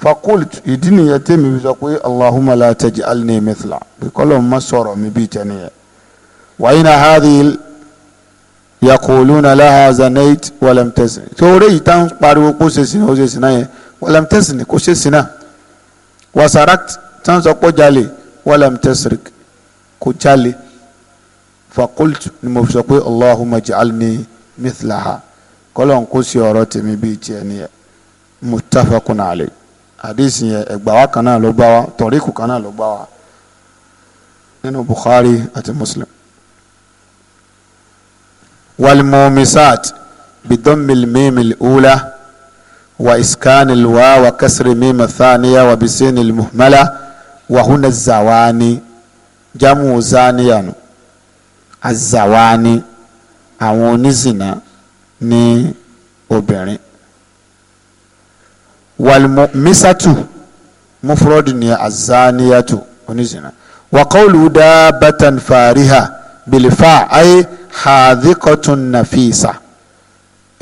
Fakult, ìdí nìyẹn tèmi fi sọ pé allahumma la taj'alni mithla, pé kọ́lọ̀ má sọ̀rọ̀ mi bíi tẹ́niyẹn. Wa inna hadhihi yaquluna laha zanait walam tazni, torí yìí tá ń pariwo kó ṣe sìnà, ó ṣe sìnà yẹn, walam tazni, kó ṣe sìnà. Wa sarakt, tá ń sọ pé jalè, walam tasrik, kó jalè. Fakult, ni mo fi sọ pé allahumma ij'alni mithlaha, kọ́lọ̀ kó ṣe ọ̀rọ̀ tèmi bíi tiẹ̀ nìyẹn. Muttafaqun alayh. Hadisi yẹn ẹgbà wa kan náà ló gbà wá, tọ̀ríkù kan náà ló gbà wá nínú Bukhari àti Muslim. Walmumisat bidammil mimil ula wa iskanil wa wa kasri mim thaniya wa bisinil muhmala wa huna zawani, jamu zaniyanu azawani, àwọn onízìnà ní obìnrin. Walmumisatu mufrod ni azaniyatu, onízìnà. Wa qawlu dabbatan fariha bilifa ay hadhiqatun nafisa,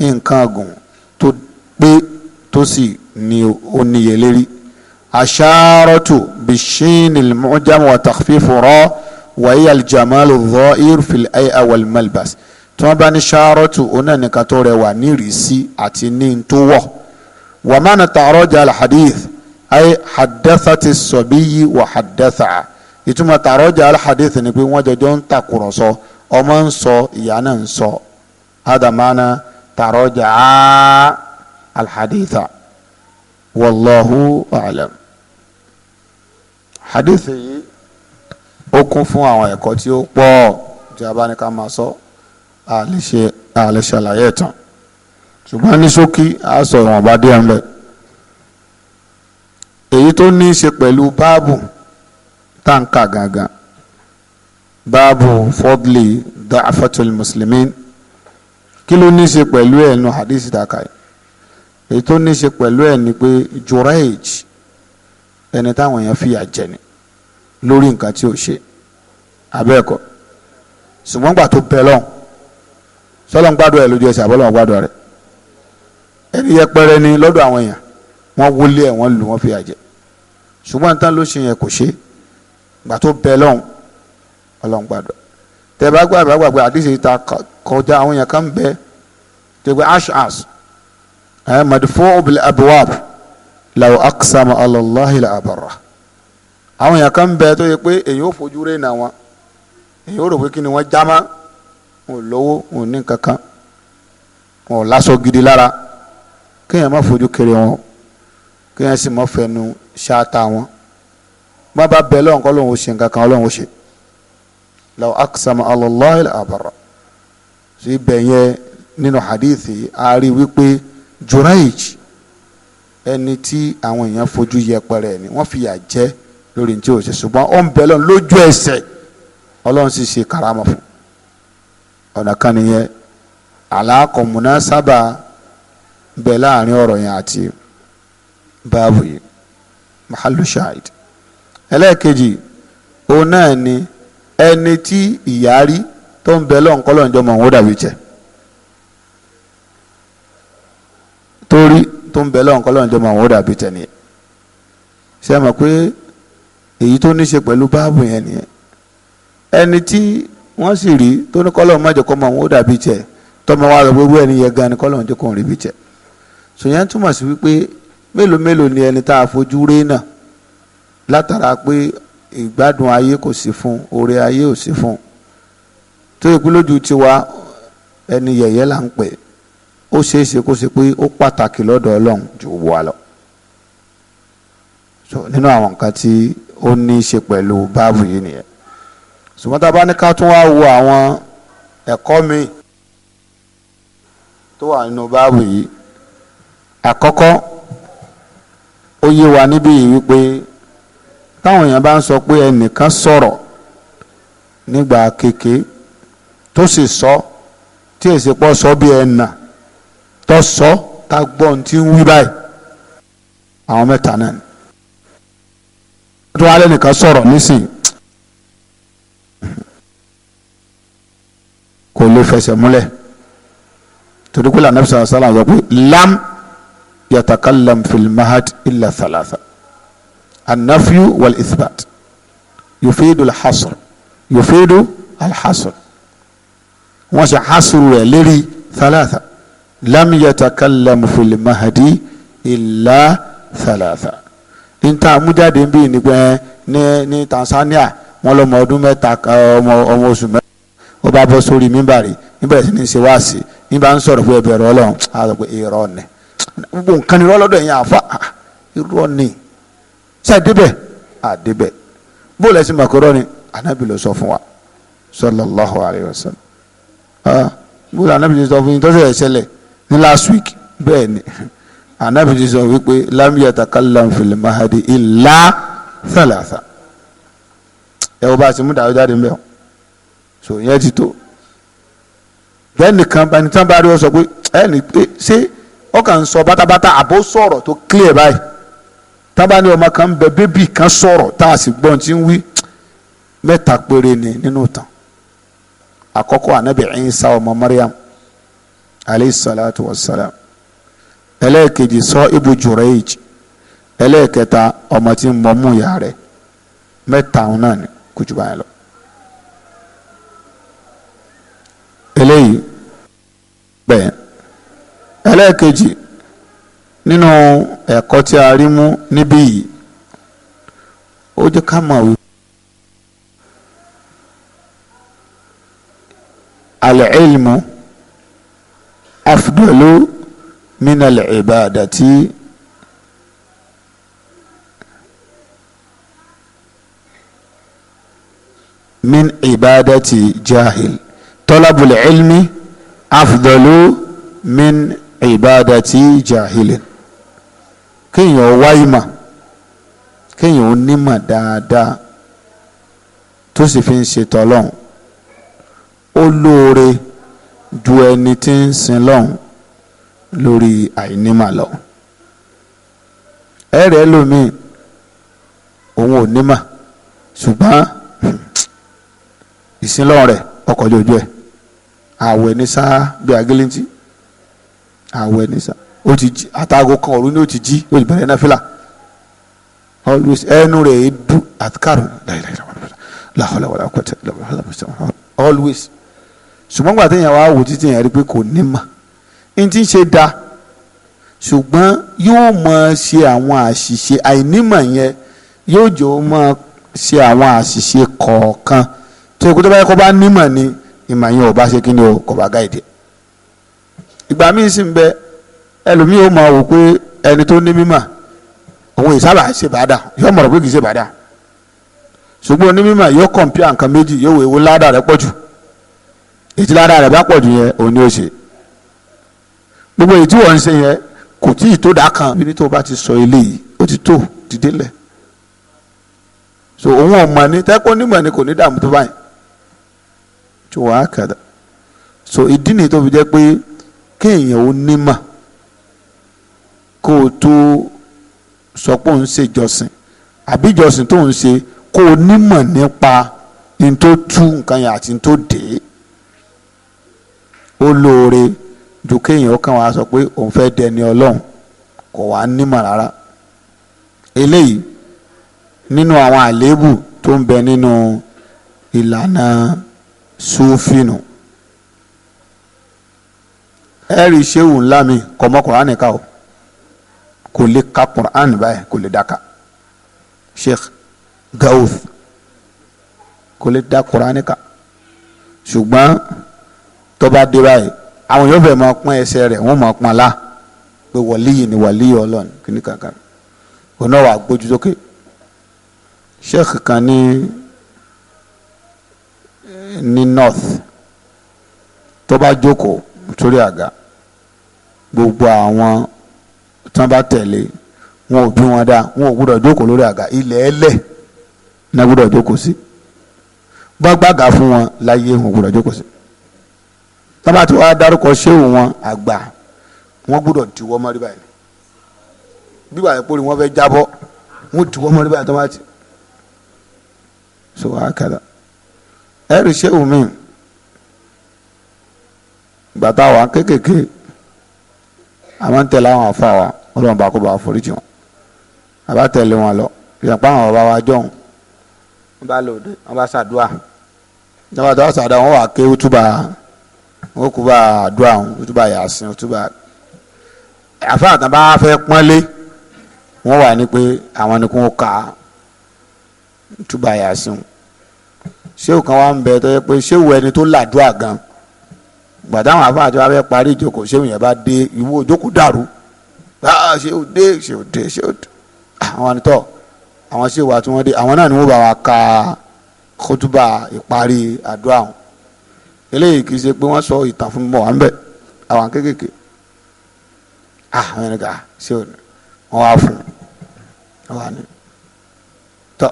nǹkan gùn tó pé tó sì ní oníyẹlérí. Asharatu bishinil mu'jam wa takhfifu ra wa hiya aljamalu dha'ir fil ay'a wal malbas. Tí wọ́n bá ní sharatu, oná nìkan tó rẹwà nírìísí àti ní tó wọ̀. Wa mana ta'araja alhadith ay haddathati as-sabiyyi wa haddatha. Ìtumọ̀ ta'araja alhadith ni pé wọ́n jọjọ́ ń takùrọ̀sọ, ọmọ ń sọ, ìyá náà ń sọ. Hada mana ta'araja alhaditha, wallahu a'lam. Hadith yìí ó kún fún àwọn ẹ̀kọ́ tí ó pọ̀ tí a bá ní ká máa sọ, a lè ṣàlàyé tán, ṣùgbọ́n ní ṣókí a sọ ìwọ̀nba díẹ̀ ń bẹ. Èyí tó ní í ṣe pẹ̀lú báàbù táǹkà gangan, báàbù fadli da'afatul muslimin, kí ló ní í ṣe pẹ̀lú ẹ̀ nù hadith dàkà yìí? Èyí tó ní í ṣe pẹ̀lú ẹ̀ ni pé Jurayj, ẹni táwọn èèyàn fìyà jẹ ni lórí nǹkan tí ò ṣe abẹ́ẹ̀kọ́, ṣùgbọ́n gbà tó bẹ lọ́hùn, sọlọ́n gbàdúrà ẹ̀ lójú ẹsẹ̀ àbọ́lọ́hùn gbàdúrà rẹ̀, ẹni yẹpẹrẹ ni lọ́dọ̀ àwọn èèyàn, wọ́n wọlé ẹ̀, wọ́n lù, wọ́n fìyà jẹ, ṣùgbọ́n tán ló ṣe yẹn kò ṣe, gbà tó bẹ lọ́hùn, Ọlọ́hun gbàdúrà. Tẹ bá gbàgbé àdìsí ta kọjá, àwọn èèyàn kan bẹ tó gbé ash madfu'u bil abwab law aqsama ala Allahi la abarra. Àwọn èèyàn kan bẹ tó yẹ pé èèyàn ò fojú rẹ̀ nà wọn, Èyí ó rò pé kí ni wọ́n já mọ́, wọn ò lówó, wọn ò ní kankan, wọn ò láṣọ gidi lára. Kéèyàn má fojú kéré wọn, kéèyàn sì má fẹnu ṣáàtà wọn. Má bá bẹ lọ́hùn kọ́ lóhùn ó ṣe nǹkan kan, ọlọ́hùn ó ṣe. Law aqsama ala Allahi la abarra. Sí ibẹ̀ yẹn nínú hadithi a rí wípé Jurayj, ẹni tí àwọn èèyàn fojú yẹpẹrẹ ni, wọ́n fìyà jẹ lórí ní tí ó ṣe, ṣùgbọ́n ó ń bẹ lọ́hùn lójú ẹsẹ̀, ọlọ́run sì ṣe karama fún. Ọ̀nà kan nìyẹn, àlàkọ̀ múnásábà bẹ láàrin ọ̀rọ̀ yẹn àti báàbù yìí, mahalu shahid. Ẹlẹ́ẹ̀kejì òun náà ni ẹni tí ìyá rí tó ń bẹ lọ́hùn kọ́ lọ́hùn jọmọ òun ó dàbí jẹ, torí tó ń bẹ lọ́hùn kọ́ lọ́hùn jọmọ òun ó dàbí tẹ̀ nìyẹn. Ṣé ẹ mọ̀ pé èyí tó ní ṣe pẹ̀lú báàbù yẹn nìyẹn? Ẹni tí wọ́n sì rí tó ní kọ́ lọ́hùn má jẹ́ kọ́ mọ òun ó dàbí jẹ, tọmọ wa lọ gbogbo ẹni yẹn gan ni kọ́ lọ́hùn jẹ́ kó ń rí bí jẹ. Sòyẹn túmọ̀ sí wípé mélòó mélòó ni ẹni tá a fojú rí náà látara pé ìgbádùn ayé kò sí fún, oore ayé ò sí fún, tó yẹ kó lójú tiwa ẹni yẹ̀yẹ́ là ń pè, ó ṣeé ṣe kó ṣe pé ó pàtàkì lọ́dọ̀ Ọlọ́run ju wa lọ. So nínú àwọn nǹkan tí ó ní í ṣe pẹ̀lú báàbù yìí nìyẹn. Ṣùgbọ́n tá a bá ní ká tún wá wo àwọn ẹ̀kọ́ mi tó wà nínú báàbù yìí, àkọ́kọ́ ó yé wa níbí yìí wípé táwọn èèyàn bá ń sọ pé ẹnìkan sọ̀rọ̀ nígbà kéke tó sì sọ tí èsì pọ̀ sọ bí ẹnà tó sọ tá gbọ́n tí ń wí báyìí, àwọn mẹ́ta náà ni. Tó wá lẹ́nìkan sọ̀rọ̀ nísìnyí kò lè fẹsẹ̀ múlẹ̀, torí pé lànà sọ̀rọ̀ sálà sọ pé lam yatakallam fil mahad illa thalatha annafiyu wal ithbat yufidu alhasr yufidu alhasr. Wọ́n ṣe hasru rẹ̀ lérí thalatha, lam yatakallam fil mahadi illa thalatha. Níta amújáde ń bí nígbẹ́ ní Tanzania, wọ́n lọ́mọ ọdún mẹ́ta, ọmọ oṣù mẹ́ta, ó bá bọ́ sórí mímbàrí níbẹ̀rẹ̀ sí ní ṣe wáàsí, níbà ń sọ̀rọ̀ pé ẹbẹ̀rẹ̀ ọlọ́run, á sọ pé irọ́ ni gbogbo nǹkan ni irọ́ lọ́dọ̀ ẹ̀yin àfa, irọ́ ni ṣe àdébẹ̀ àdébẹ̀ bóòlù ẹ̀sìn màkúrọ́ ni ànábì ló sọ fún wa sallallahu alayhi wa sallam. Bóòlù ànábì ti sọ fún yín tó ṣẹlẹ̀ ṣẹlẹ̀ ní last week, bẹ́ẹ̀ ni ànábì ti sọ wípé lam yatakallam fil mahadi illa thalatha. Ẹ wọ́n bá a ti mú dàrú jáde ń bẹ̀ so ìyẹn ti tó. Bẹ́ẹ̀ nìkan bá ní tí wọ́n bá rí ọ sọ pé ẹnì pé ṣé ọkàn ń sọ bátabáta àbó sọ̀rọ̀ tó clear báyìí, tábà ní ọmọ kan bẹ bébì kan sọ̀rọ̀ tá a sì gbọ́n tí ń wí, mẹ́ta péré ni nínú ìtàn. Àkọ́kọ́ anabi Isa ọmọ Maryam aleyhi salatu wa salam, ẹlẹ́ẹ̀kejì sọ ibu Jurayj, ẹlẹ́ẹ̀kẹta ọmọ tí ń mọ̀mú ìyá rẹ̀. Mẹ́ta òun náà ni kò jù báyìí lọ. Eléyìí bẹ́ẹ̀. Ẹlẹ́ẹ̀kejì nínú ẹ̀kọ́ tí a rí mú níbí yìí, ó jẹ́ ká mọ̀ wí. Al-ilmu afdalu min al-ibadati min ibadati jahil. Talabul ilmi afdalu min ibadati jahilin. Kéèyàn wá ìmọ̀, kéèyàn ó nímọ̀ dáadáa tó sì fi ń ṣe tọ́lọ́hún, ó lóore ju ẹni tí ń sin lọ́hún lórí àìnímọ̀ lọ. Ẹ̀rẹ̀ lómi òun ò nímọ̀, ṣùgbọ́n ìsinlọ́hún rẹ̀ ọkọ̀ ojú ẹ̀ àwẹ̀ ní sáà bí agilintí, àwẹ̀ ní sáà ó ti jí àtàgò kan òru ni ó ti jí, ó ti bẹ̀rẹ̀ náfìlà always ẹnu rẹ̀ dú àtikárò always. Ṣùgbọ́n gbàtẹ́ yẹn wá wò títí yẹn rí pé kò ní mà ní tí ń ṣe da, ṣùgbọ́n yóò máa ṣe àwọn àṣìṣe àìnímọ̀ yẹn, yóò jọ máa ṣe àwọn àṣìṣe kọ̀ọ̀kan Tí o kó tó bá yẹ kó bá nímọ̀ ni ìmọ̀ yẹn ò bá ṣe kí ni o, kò bá gáìdì. Ìgbà míì sì ń bẹ, ẹlòmíì ó máa wò pé ẹni tó ní mímọ̀ òun ìsábà ṣe bàdà, yóò mọ̀rọ̀ pé kì í ṣe bàdà. Ṣùgbọ́n onímọ̀ yóò kọ̀ǹpìà nǹkan méjì, yóò wò ewu ládàá rẹ̀ pọ̀ jù. Èyí ládàá rẹ̀ bá pọ̀ jù yẹn, òun ni ó ṣe. Gbogbo èyí tí wọ́n ń ṣe yẹn kò tí ì tó dà kan. Ibi tó bá ti sọ eléyìí ó ti tó dìde lẹ̀. So òun ò mọ̀ ní tẹ́kọ̀ onímọ̀ ni kò ní dààmú tó báyìí. Tó wàá kàdà. So ìdí nìyí tó fi jẹ́ pé kéèyàn ó nímọ̀ kó o tó sọ pé òun ṣe ìjọsìn àbí ìjọsìn tó ń ṣe, kó o nímọ̀ nípa n tó tú nǹkan yẹn àti n tó dé. Ó lóore ju kéèyàn kàn wá sọ pé òun fẹ́ dẹni Ọlọ́run kò wá nímọ̀ rárá. Eléyìí nínú àwọn àléébù tó ń bẹ nínú ìlànà sùfìnù. Ẹ̀rí ṣéwù ńlá mi kò mọ Kùránì ká o, kò lè ka Kùránì báyìí, kò lè dáka. Sheikh Gawth kò lè dá Kùránì ká, ṣùgbọ́n tó bá dé báyìí àwọn yóò fẹ́ máa pọ́n ẹsẹ̀ rẹ̀, wọ́n máa pọ́n la pé wàlíyì ni wàlíyì Ọlọ́run kìíní kankan. Òun náà wà gbójú sókè. Sheikh kan ní north tó bá jókòó sórí àga, gbogbo àwọn tí wọ́n bá tẹ̀lé wọn ò bí wọn dá, wọn ò gbúdọ̀ jókòó lórí àga, ilẹ̀ ẹlẹ̀ náà gbúdọ̀ jókòó sí. Gbàgbàgà fún wọn láyé, wọn ò gbúdọ̀ jókòó sí. Tọ́ba tí wọ́n á dárúkọ ṣéwù wọn àgbà, wọ́n gbúdọ̀ diwọ́ mọ́rí báyìí. Bí wàá pòrí wọn fẹ́ jábọ́, wọ́n diwọ́ mọ́rí báyìí tọ́ba tí. So wàá kàdà ẹ̀rí ṣéwù mi gbàtà wà kékèké, àwọn ń tẹ̀lé àwọn àfa wa, Ọlọ́run bá kó bá foríjì wọn, àbá tẹ̀lé wọn lọ. Ìyàpá àwọn bàbá wa jọ̀hún, wọ́n bá lòdì, wọ́n bá ṣàdúà, wọ́n bá tọ́ ṣàdúà, wọ́n wà ké útúbà, wọ́n kú bá àdúà wọn, útúbà yàsín, útúbà àfa àtàn bá fẹ́ pọ́nlé, wọ́n wà ní pé àwọn ni kò ká útúbà yàsín. Ṣéwù kan wà ń bẹ tó yẹ pé ṣéwù ẹni tó làdúà gan. Gbàtà àwọn àfa àti wọn fẹ́ parí ìjókòó, ṣéwù yẹn bá dé, ìwọ ìjókòó dàrú. Ṣéwù dé, ṣéwù dé, ṣéwù dé. Àwọn ànitọ́ àwọn ṣéwù àti wọn dé, àwọn náà ni wọ́n bá wa ka kótóbà ìparí àdúrà wọn. Eléyìí kì í ṣe pé wọ́n sọ ìtàn fún mi, wà ń bẹ̀ àwọn kéékèèké. Àwọn ẹni ká ṣéwù ni wọ́n wá fún wọn wá ní tọ́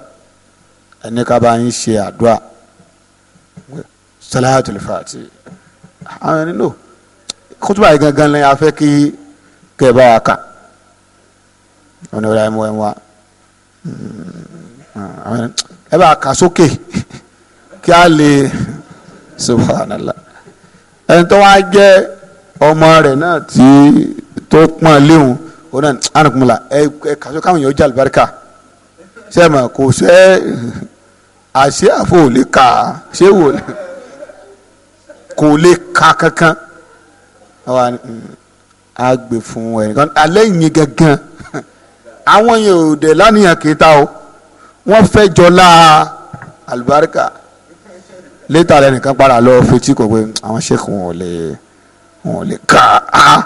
ẹni ká bá ń ṣe àdúrà Salatul Fati. Àwọn ẹni lò kótóbà yìí gangan lẹ́yìn afẹ́ kí kẹ́ ẹ bá wa kà. Wọn ni wọ́n ẹ mú ẹ mú wa, ẹ bá kà sókè kí a lè subhanallah. Ẹni tó wá jẹ́ ọmọ rẹ̀ náà tí tó pọ́n léwu, òun náà ànàkùnmọ́lá ẹ kà sókè káwọn èèyàn jẹ́ àlùbáríkà. Ṣé ẹ mọ̀ kò ṣe àṣẹ àfọ ò lè kà, ṣé wò kò lè ka kankan. A gbè fún ẹnìkan alẹ́ yìí gangan. Àwọn yẹn ò dẹ̀ lánìyàn kìíta o, wọ́n fẹ́ jọlá àlùbáríkà. Létà lẹ́nìkan padà lọ fetí kò pé àwọn ṣèkù wọn ò lè kà á.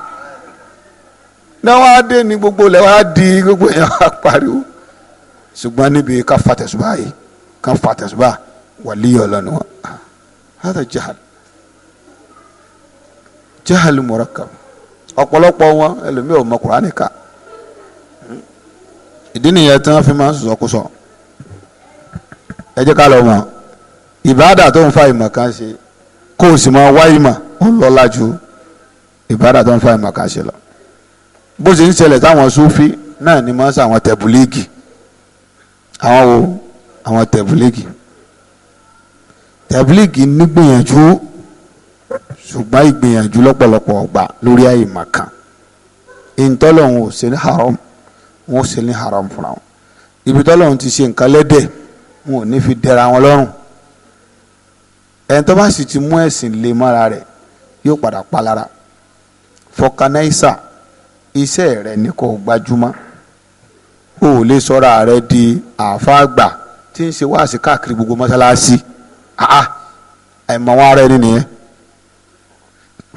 Náà wọ́n á dé ní gbogbo lẹ́ wọ́n á di gbogbo yẹn wọ́n á pariwo. Ṣùgbọ́n níbi ká fa tẹ̀sùbá yìí, ká fa tẹ̀sùbá wàlíyọ̀ ọlọ́nu wọn. Hada jahal jahal murakkab. Ọ̀pọ̀lọpọ̀ wọn ẹlòmíì ò mọ Kùránì ká. Ìdí nìyẹn tí wọ́n fi máa ń sọ̀kúsọ. Ẹ jẹ́ ká lọ mọ̀ ìbáàdà tó ń fa ìmọ̀ kan ṣe, kó o sì máa wá ìmọ̀, ó lọ́lá ju ìbáàdà tó ń fa ìmọ̀ kan ṣe lọ. Bó ṣe ń ṣẹlẹ̀ táwọn Súfí náà ni máa ń ṣàwọn tẹ̀bùlíìgì. Àwọn wo? Àwọn tẹ̀bùlíìgì. Tẹ̀bùlíìgì nígbìyànjú, ṣùgbọ́n ìgbìyànjú lọ́pọ̀lọpọ̀ ọgbà lórí àìmọ̀ kan. Ìtọ́lọ́hún ò ṣe ní haram, wọn ò ṣe ní haram fúnra wọn. Ibi tọ́lọ́hún ti ṣe nǹkan lẹ́dẹ̀, wọn ò ní fi dẹra wọn lọ́rùn. Ẹni tó bá sì ti mú ẹ̀sìn lé mọ́ra rẹ̀ yóò padà pa lára. Fọkanáísà iṣẹ́ rẹ̀ ni kò gbajúmọ̀. O ò lè sọ́ra rẹ̀ di àáfàá àgbà tí ń ṣe wáàsí káàkiri gbogbo mọ́sálásí. Àìmọ̀ wọn ara ẹni nìyẹn.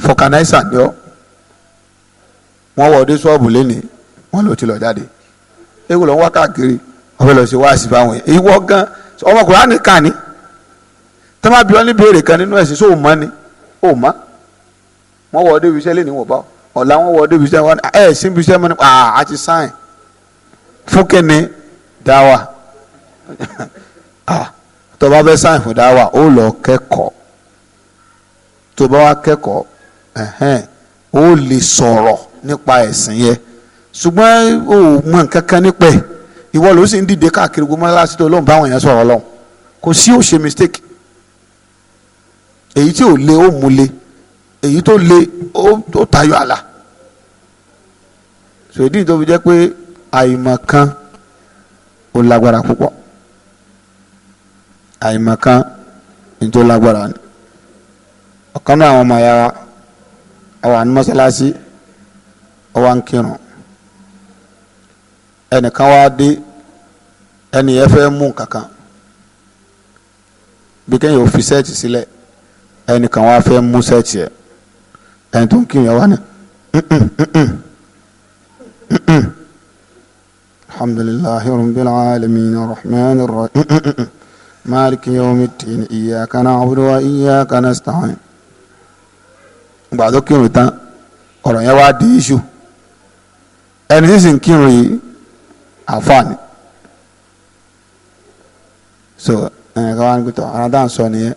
Fọkànáísà ni ọ, wọ́n wọ ọdẹ ṣọ́ọ̀bù lẹ́nìí, wọ́n lò ti lọ jáde, ewu lọ ń wá káàkiri, wọ́n fẹ́ lọ sí wáàsí fáwọn yẹn. Ìwọ gan ọmọkùnrin á ní kàn ní tẹ́ máa bí wọ́n ní béèrè kan nínú ẹ̀sìn, sóò mọ́ ni ó mọ́. Wọ́n wọ ọdẹ ibiṣẹ́ lẹ́nìí, wọ́n bá ọ̀la wọ́n wọ ọdẹ ibiṣẹ́ wọn ẹ̀ sí ibiṣẹ́ mọ́ ni a ti sáìn fún kíni dáwà. Tó bá fẹ́ sáìn fún dáwà, ó lọ kẹ́kọ̀ọ́. Tó bá wá kẹ́kọ̀ọ́, ó lè sọ̀rọ̀ nípa ẹ̀sìn yẹn. Ṣùgbọ́n ó mọ nǹkan kan nípa ẹ̀, ìwọ ló sì ń dìde káàkiri gbogbo mọ́sálásí tó lóun báwọn èèyàn sọ̀rọ̀ lọ́hùn. Kò sí, ó ṣe mistake. Èyí tí ò le ó mú le, èyí tó le ó tayọ àlà. Sòdí tó fi jẹ́ pé àìmọ̀ kan ó lágbára púpọ̀, àìmọ̀ kan ní tó lágbára ni. Ọ̀kan náà àwọn ọmọ ya àwọn àni mọ́sálásí ọwọ́ ń kírun, ẹnìkan wá dé, ẹnì yẹn fẹ́ mú kankan bí kéèyàn ò fi sẹ́ẹ̀tì sílẹ̀, ẹnìkan wá fẹ́ mú sẹ́ẹ̀tì ẹ̀, ẹni tó ń kírun yẹn wá ní alhamdulillahi rabbil alamin arrahman arrahim maliki yawmiddin iyyaka na'budu wa iyyaka nasta'in. Gbà tó kírun tán, ọ̀rọ̀ yẹn wá di iṣu. Ẹni tí sì ń kírun yìí àfààní. So ẹnì kan wá ní pẹ̀tọ́ ara dáhùn sọ nìyẹn,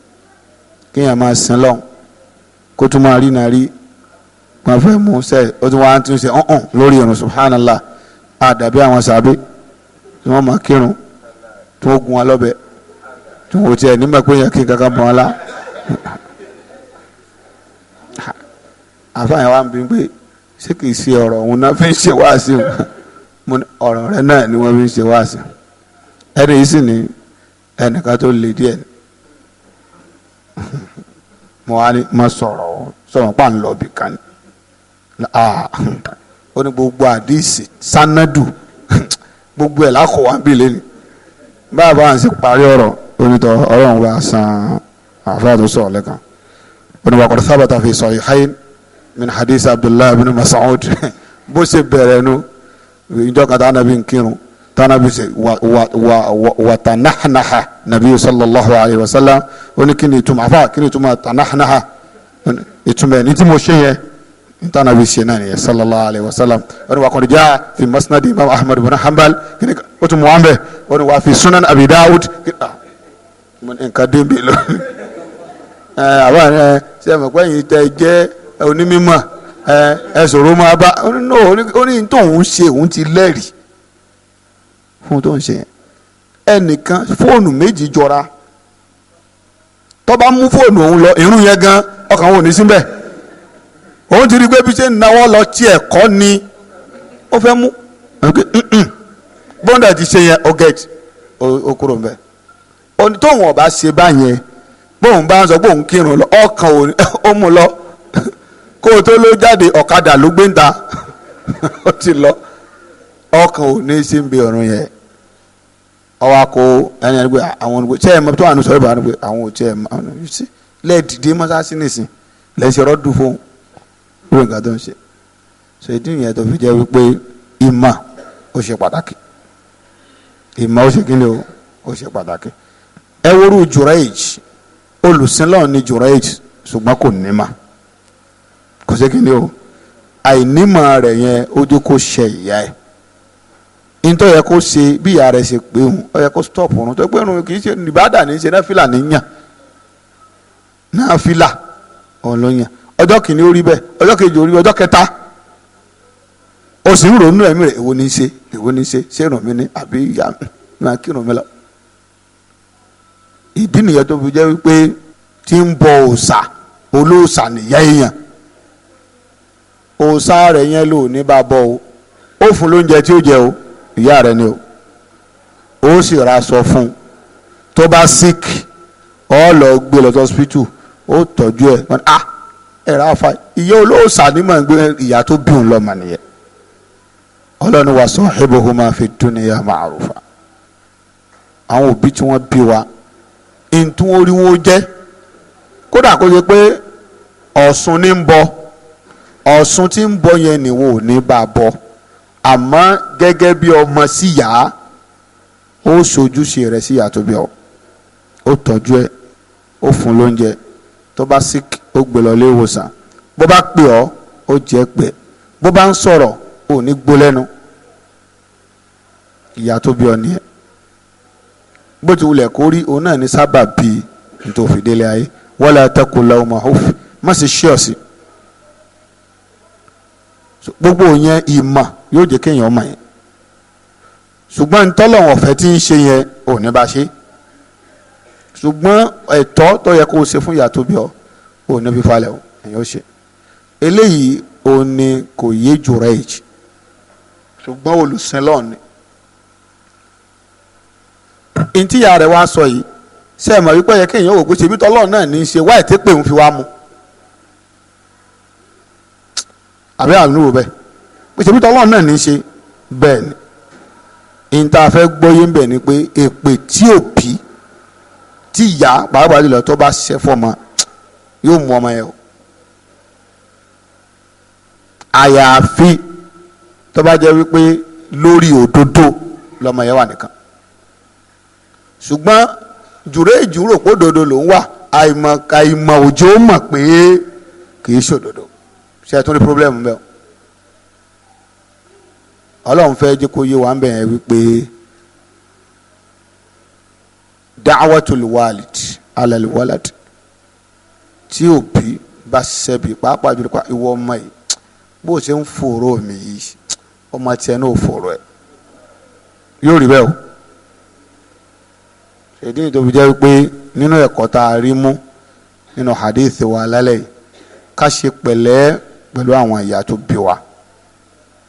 kéèyàn máa sin lọ́hùn kó tún máa rí náà rí wọn fẹ́ mú sẹ́, ó tún wá tún ṣe ọ̀hún lórí irun. Subhanallah, àdàbí àwọn sàbí tí wọ́n máa kírun tí wọ́n gun wọn lọ́bẹ̀ tí wọ́n tiẹ̀ nígbà pé yẹn kí kankan bọ̀ wọn la. Àfààní wa ń bí pé ṣé kìí ṣe ọ̀rọ̀ òun náà fi ń ṣe wáàsí o? Mo ní ọ̀rọ̀ rẹ náà ni wọ́n fi ń ṣe wáàsí. Ẹni yìí sì ní ẹnìkan tó le díẹ̀ ni. Mo wá ní mo sọ̀rọ̀ sọ̀rọ̀ pa ń lọ bì kan ni. Ó ní gbogbo àdìsí sanadu gbogbo ẹ̀ lákọ̀ wá ń bì lẹ́nu. Báyà bá ń sì parí ọ̀rọ̀ onítọ̀ ọlọ́run wa san àfáà tó sọ̀rọ̀ lẹ́kan. Ó ní waqad thabata fi sahihayn min hadith Abdullahi bin Mas'ud. Bó ṣe bẹ̀rẹ̀ nu ìjọ kan tánàbí ń kírun, tánàbí ṣe wà tanahnaha nàbí sallallahu alayhi wa sallam. Ó ní kí ni ìtumọ̀ àfáà, kí ni ìtumọ̀ tanahnaha? Ìtumọ̀ ẹ̀ ní tí mo ṣe yẹn tánàbí ṣe náà nìyẹn sallallahu alayhi wa sallam. Ó ní wà qad jaa fi masnad imam Ahmad bin Hanbal, ó tún mú wọn bẹ́ẹ̀. Ó ní wà fi sunan Abi Dawud. Nǹkan dín bí lọ. Àbá ẹ ṣe mọ̀ pé yìí tẹ jẹ́ onímọ̀ ẹ sọ̀rọ̀ máa bá ó ní tóun ṣe òun ti lẹ́rìí fún tóun ṣe yẹn. Ẹnìkan fóònù méjì jọra, tó bá mú fóònù òun lọ irun yẹn gan ọkàn òun ò ní síbẹ̀. Òun ti rí pé bí ṣe ń náwó lọ tí ẹ̀kọ́ ni ó fẹ́ mú bọ́ńdà ti ṣe yẹn ó gẹ̀ẹ́tì ó kúrò ń bẹ̀. Tóun ọba ṣe báyẹn, bóun bá ń sọ bóun kírun lọ ọkàn ó mú lọ, kó o tó ló jáde ọ̀kadà ló gbé ń ta ó ti lọ, ọkàn ò ní sí bí ọ̀run yẹn. Ọwọ́ akọ ẹni ẹni pé àwọn olùgbé ṣé ẹ mọ tó wà ní sọ̀rọ̀ ìbára pé àwọn ò tiẹ̀ mọ sí lẹ́ẹ̀dìdì mọ́sáàsì nìsín lẹ́sẹ̀ rọ́dùn fún lórí nǹkan tó ń ṣe. Ṣe ìdí ìyẹn tó fi jẹ́ wípé ìmọ̀ ó ṣe pàtàkì, ìmọ̀ ó ṣe kí ni o, ó ṣe pàtàkì. Ẹ worú Jurayj, olùsìnlọ́ọ̀ ni Jurayj, ṣùgbọ́n kò ní mà, kò sí kí ni o, àìnímọ̀ rẹ̀ yẹn ó jẹ́ kó ṣe ìyá ẹ̀. Nítorí yẹ kó ṣe bí ìyá rẹ̀ ṣe pé òun, ó yẹ kó stop òun tó pé òun kì í ṣe ìbádà ní í ṣe náfìlà níyàn, náfìlà òun ló yàn. Ọjọ́ kìíní ó rí bẹ́ẹ̀, ọjọ́ kejì ó rí bẹ́ẹ̀, ọjọ́ kẹta ó sì ń ronú ẹ̀mí rẹ̀, èwo ní í ṣe, èwo ní í ṣe, ṣé ìrùn mi ni àbí ìyá mi máa kírun mi lọ. Ìdí nìyẹn tó fi jẹ́ wípé tí ń bọ òòṣà, olóòṣà nìyá èèyàn, òòṣà rẹ̀ yẹn ló ní bá bọ́ o, ó fún lóúnjẹ tí ó jẹ o, ìyá rẹ̀ ni o, ó sì ra aṣọ fún un, tó bá sick ọ lọ gbé lọ sí hospital, ó tọ́jú ẹ̀. Wọ́n ah ẹ̀rọ afa ìyá olóòṣà ni mò ń gbé ìyá tó bí òun lọ́mọ nìyẹn. Ọlọ́ni wa sahibuhuma fi dunya ma'rufa. Àwọn òbí tí wọ́n bí wa Ntún orí wọn jẹ́, kódà kó ṣe pé Ọ̀ṣun ní ń bọ, Ọ̀ṣun tí ń bọ yẹn nìwọ ò ní bá bọ, àmọ́ gẹ́gẹ́ bí ọmọ síyà ó ṣojúṣe rẹ̀ síyà tó bí ọ, ó tọ́jú ẹ, ó fún lóúnjẹ, tó bá sick ó gbé lọ ilé ìwòsàn, bó bá pè ọ́ ó jẹ́ pé, bó bá ń sọ̀rọ̀ ò ní gbó lẹ́nu. Ìyá tó bí ọ nìyẹn. Bó ti wulẹ̀ kó rí, òun náà ní sábà bíi nítorí délé ayé. Wala taqul lahuma uff, má sì ṣí ọ̀sìn. Gbogbo yẹn ìmọ̀ yóò jẹ́ kéèyàn ọmọ yẹn, ṣùgbọ́n ntọ́lọ́wọ̀n ọ̀fẹ́ tí ń ṣe yẹn ò ní bá ṣe. Ṣùgbọ́n ẹ̀tọ́ tó yẹ kó o ṣe fún ìyá tó bí ọ ò ní fi falẹ̀ o, ẹ̀yìn ó ṣe. Eléyìí ò ní kò yé Jurayj, ṣùgbọ́n olùsìn lọ́ọ̀ ni. Ntí ìyá rẹ̀ wá sọ yìí, ṣe é mọ̀ wípé yẹ kéèyàn wò pé ṣebí tọ́lọ́ọ̀ náà ní í ṣe wáyé tí pé òun fi wá mu, àbí àánú wò bẹ́ẹ̀ pé ṣebí tọ́lọ́ọ̀ náà ní í ṣe bẹ́ẹ̀ ni. Ìta fẹ́ gbọ́yé ń bẹ̀ ni pé èpè tí ò bí tí ìyá pàápàá jùlọ tó bá ṣe fọmọ yóò mú ọmọ yẹn o, àyàfi tó bá jẹ́ wípé lórí òdodo lọmọ yẹn wà nìkan. Ṣùgbọ́n Jùrẹ́jù rò pé òdodo ló ń wà, àìmọ̀ òjò mọ̀ pé kì í ṣòdodo. Ṣe é tún ní pírọ́blẹ́mù bẹ́ẹ̀ o? Ọlọ́run fẹ́ jẹ́ kó yé wa ń bẹ̀ yẹn wípé da'watul walid alal walad, tí òbí bá ṣẹbi pàápàá jùlọ ìwọ ọmọ yìí bó ṣe ń fòrò mi yìí, ọmọ tiẹ̀ náà fòrò ẹ̀, yóò rí bẹ́ẹ̀ o. Ṣèdí ní tó fi jẹ́ wípé nínú ẹ̀kọ́ tá a rí mú nínú hadith wa lálẹ́ yìí, ká ṣe pẹ̀lẹ́ pẹ̀lú àwọn ìyá tó bí wa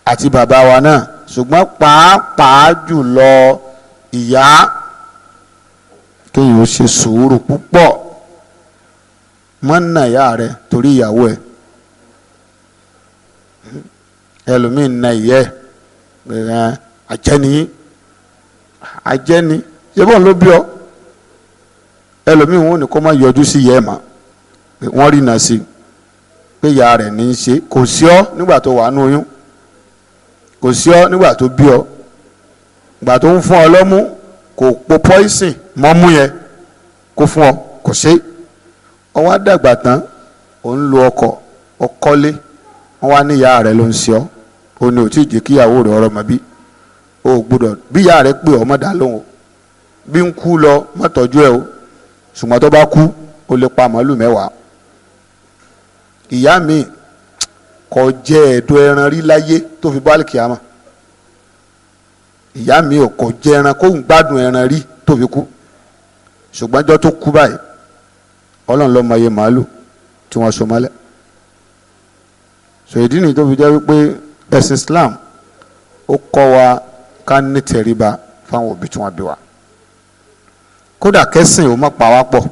àti bàbá wa náà, ṣùgbọ́n pàápàá jùlọ ìyá, kéèyàn ó ṣe sùúrù púpọ̀. Mọ́ nà ìyá rẹ̀ torí ìyàwó ẹ̀. Ẹlòmíín na ìyá ẹ̀, àjẹni àjẹni ṣé bọ́ọ̀ ló bí ọ. Ẹlòmíín wọn ò ní kó má yọjú sí ìyá ẹ̀ mọ́, wọ́n rí nà sí pé ìyá rẹ̀ ní í ṣe. Kò sí ọ nígbà tó wà nú oyún, kò sí ọ nígbà tó bí ọ, ìgbà tó ń fún ọ lọ́mú kò po pọ́ìsìn mọ́mú yẹn kó fún ọ, kò ṣe. Ọ wá dàgbà tán, ò ń lo ọkọ̀, ọkọ́lé, wọ́n wá ní ìyá rẹ̀ ló ń ṣe ọ́, ò ní ò tí ì jẹ́ kíyàwó rẹ̀ ọ̀rọ̀ mọ́ bí. O gbọ́dọ̀ bí ìyá rẹ̀ pè ọ́ mọ́ dá lóhùn o, bí ń kú lọ mọ́ tọ́jú ẹ o, ṣùgbọ́n tó bá kú o lè pa màálù 10. Ìyá mi kò jẹ ẹ̀dọ̀ ẹran rí láyé tó fi bá àlùkìyámà. Ìyá mi ò kò jẹ ẹran kó ń gbádùn ẹran rí tó fi kú, ṣùgbọ́n ọjọ́ tó kú báyìí Ọlọ́run ló mọ iye màálù tí wọ́n so mọ́lẹ̀. So ìdí nìyí tó fi jẹ́ wípé ẹ̀sìn Islam ó kọ́ wa ká ní tẹríba fáwọn òbí tí wọ́n bí wa, kódà kẹ́sìn ò má pa wá pọ̀,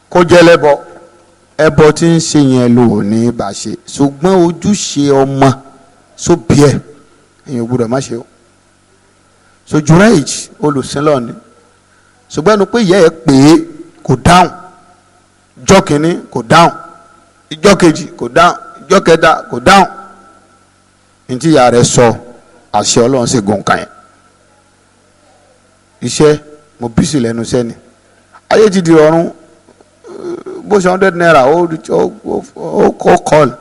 kó jẹ́ lẹ́bọ, ẹbọ tí ń ṣe yẹn ló ní bá ṣe, ṣùgbọ́n ojúṣe ọmọ sóbí ẹ̀ èèyàn gbọ́dọ̀ má ṣe o. So Jurayj olùsìnlọ ni, ṣùgbọ́n ẹnu pé ìyá ẹ̀ pè é kò dáhùn, ìjọ́ kìíní kò dáhùn, ìjọ́ kejì kò dáhùn, ìjọ́ kẹta kò dáhùn. Ntí ìyá rẹ̀ sọ, àṣẹ Ọlọ́run sì gùn kàn yẹn. Iṣẹ́ mo bí sí lẹ́nu iṣẹ́ ni, ayé ti di ọ̀run, bó ṣe 100 naira ó kọ́ọ̀lù,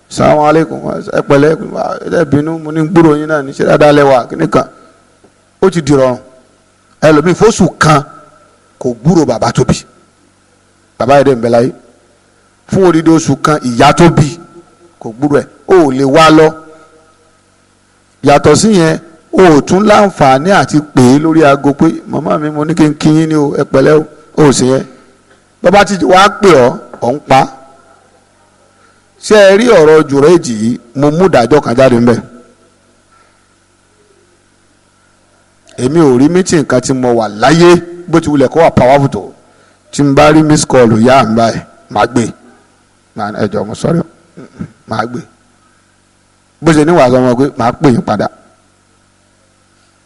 salamu aleykum, ẹ pẹ̀lẹ́, ẹ bínú, mo ní gbúrò yín náà ní ṣe dáadáa lẹ́wà kíní kan. Ó ti di rọrùn. Ẹlòmíì fóṣù kan kò gbúrò bàbá tó bí, bàbá yẹn dẹ̀ ń bẹ láyé fún odidi oṣù kan, ìyá tó bí kò gbúrò ẹ̀, ó lè wá lọ. Yàtọ̀ sí yẹn, o tún láǹfààní àti pè é lórí aago pé màmá mi mo ní kí n kí yín ní o, ẹ pẹ̀lẹ́ o, ó sì yẹn bàbá ti wá pè ọ́, ọ̀ ń pa. Ṣé ẹ rí ọ̀rọ̀ Jurayj yìí, mo mú ìdájọ́ kan jáde ńbẹ̀. Èmi ò rí mítìn kan tí mo wà láyé bó ti wulẹ̀ kó wà powerful tó, tí n bá rí miss call yá mi báyìí màá gbé, ẹ jọ̀ọ́ mo sọ̀rọ̀, màá gbé. Bó ṣe ní wàá sọ wọn pé màá pè yín padà,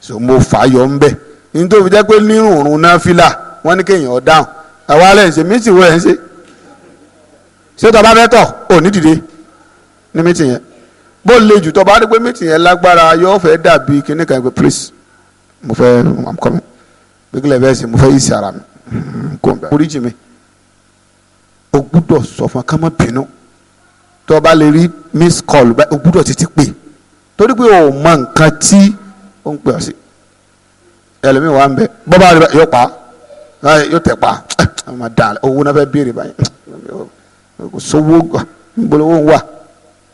so mo fà á yọ ń bẹ̀. Nítorí jẹ́ pé nínú òrùn náà fìlà Wọ́n ní kéèyàn dáhùn. Àwa lẹ́yìn ṣe mítì wo ẹ̀ ń ṣe? Ṣé tó bá fẹ́ tọ̀ ò ní dìde ní mítì yẹn? Bó le jù tó bá rí pé mítì yẹn lágbára, yóò fẹ́ dàbí kíní kan pé please, mo fẹ́, I'm coming, gbégbélé bẹ́ẹ̀ sì mo fẹ́ yí sí ara mi kò ń bẹ̀. Oríjì mi, o gbúdọ̀ sọ fún ká má bínú. Tó bá lè rí miss call, o gbúdọ̀ tètè pè, torí pé o mọ nǹkan tí ó ń pè ọ́ sí. Ẹlòmíì wà ń bẹ, bọ́ bá rí yóò pa, yóò tẹ̀ pa, owó náà fẹ́ béèrè báyìí, kò sówó, gbólówó ń wà.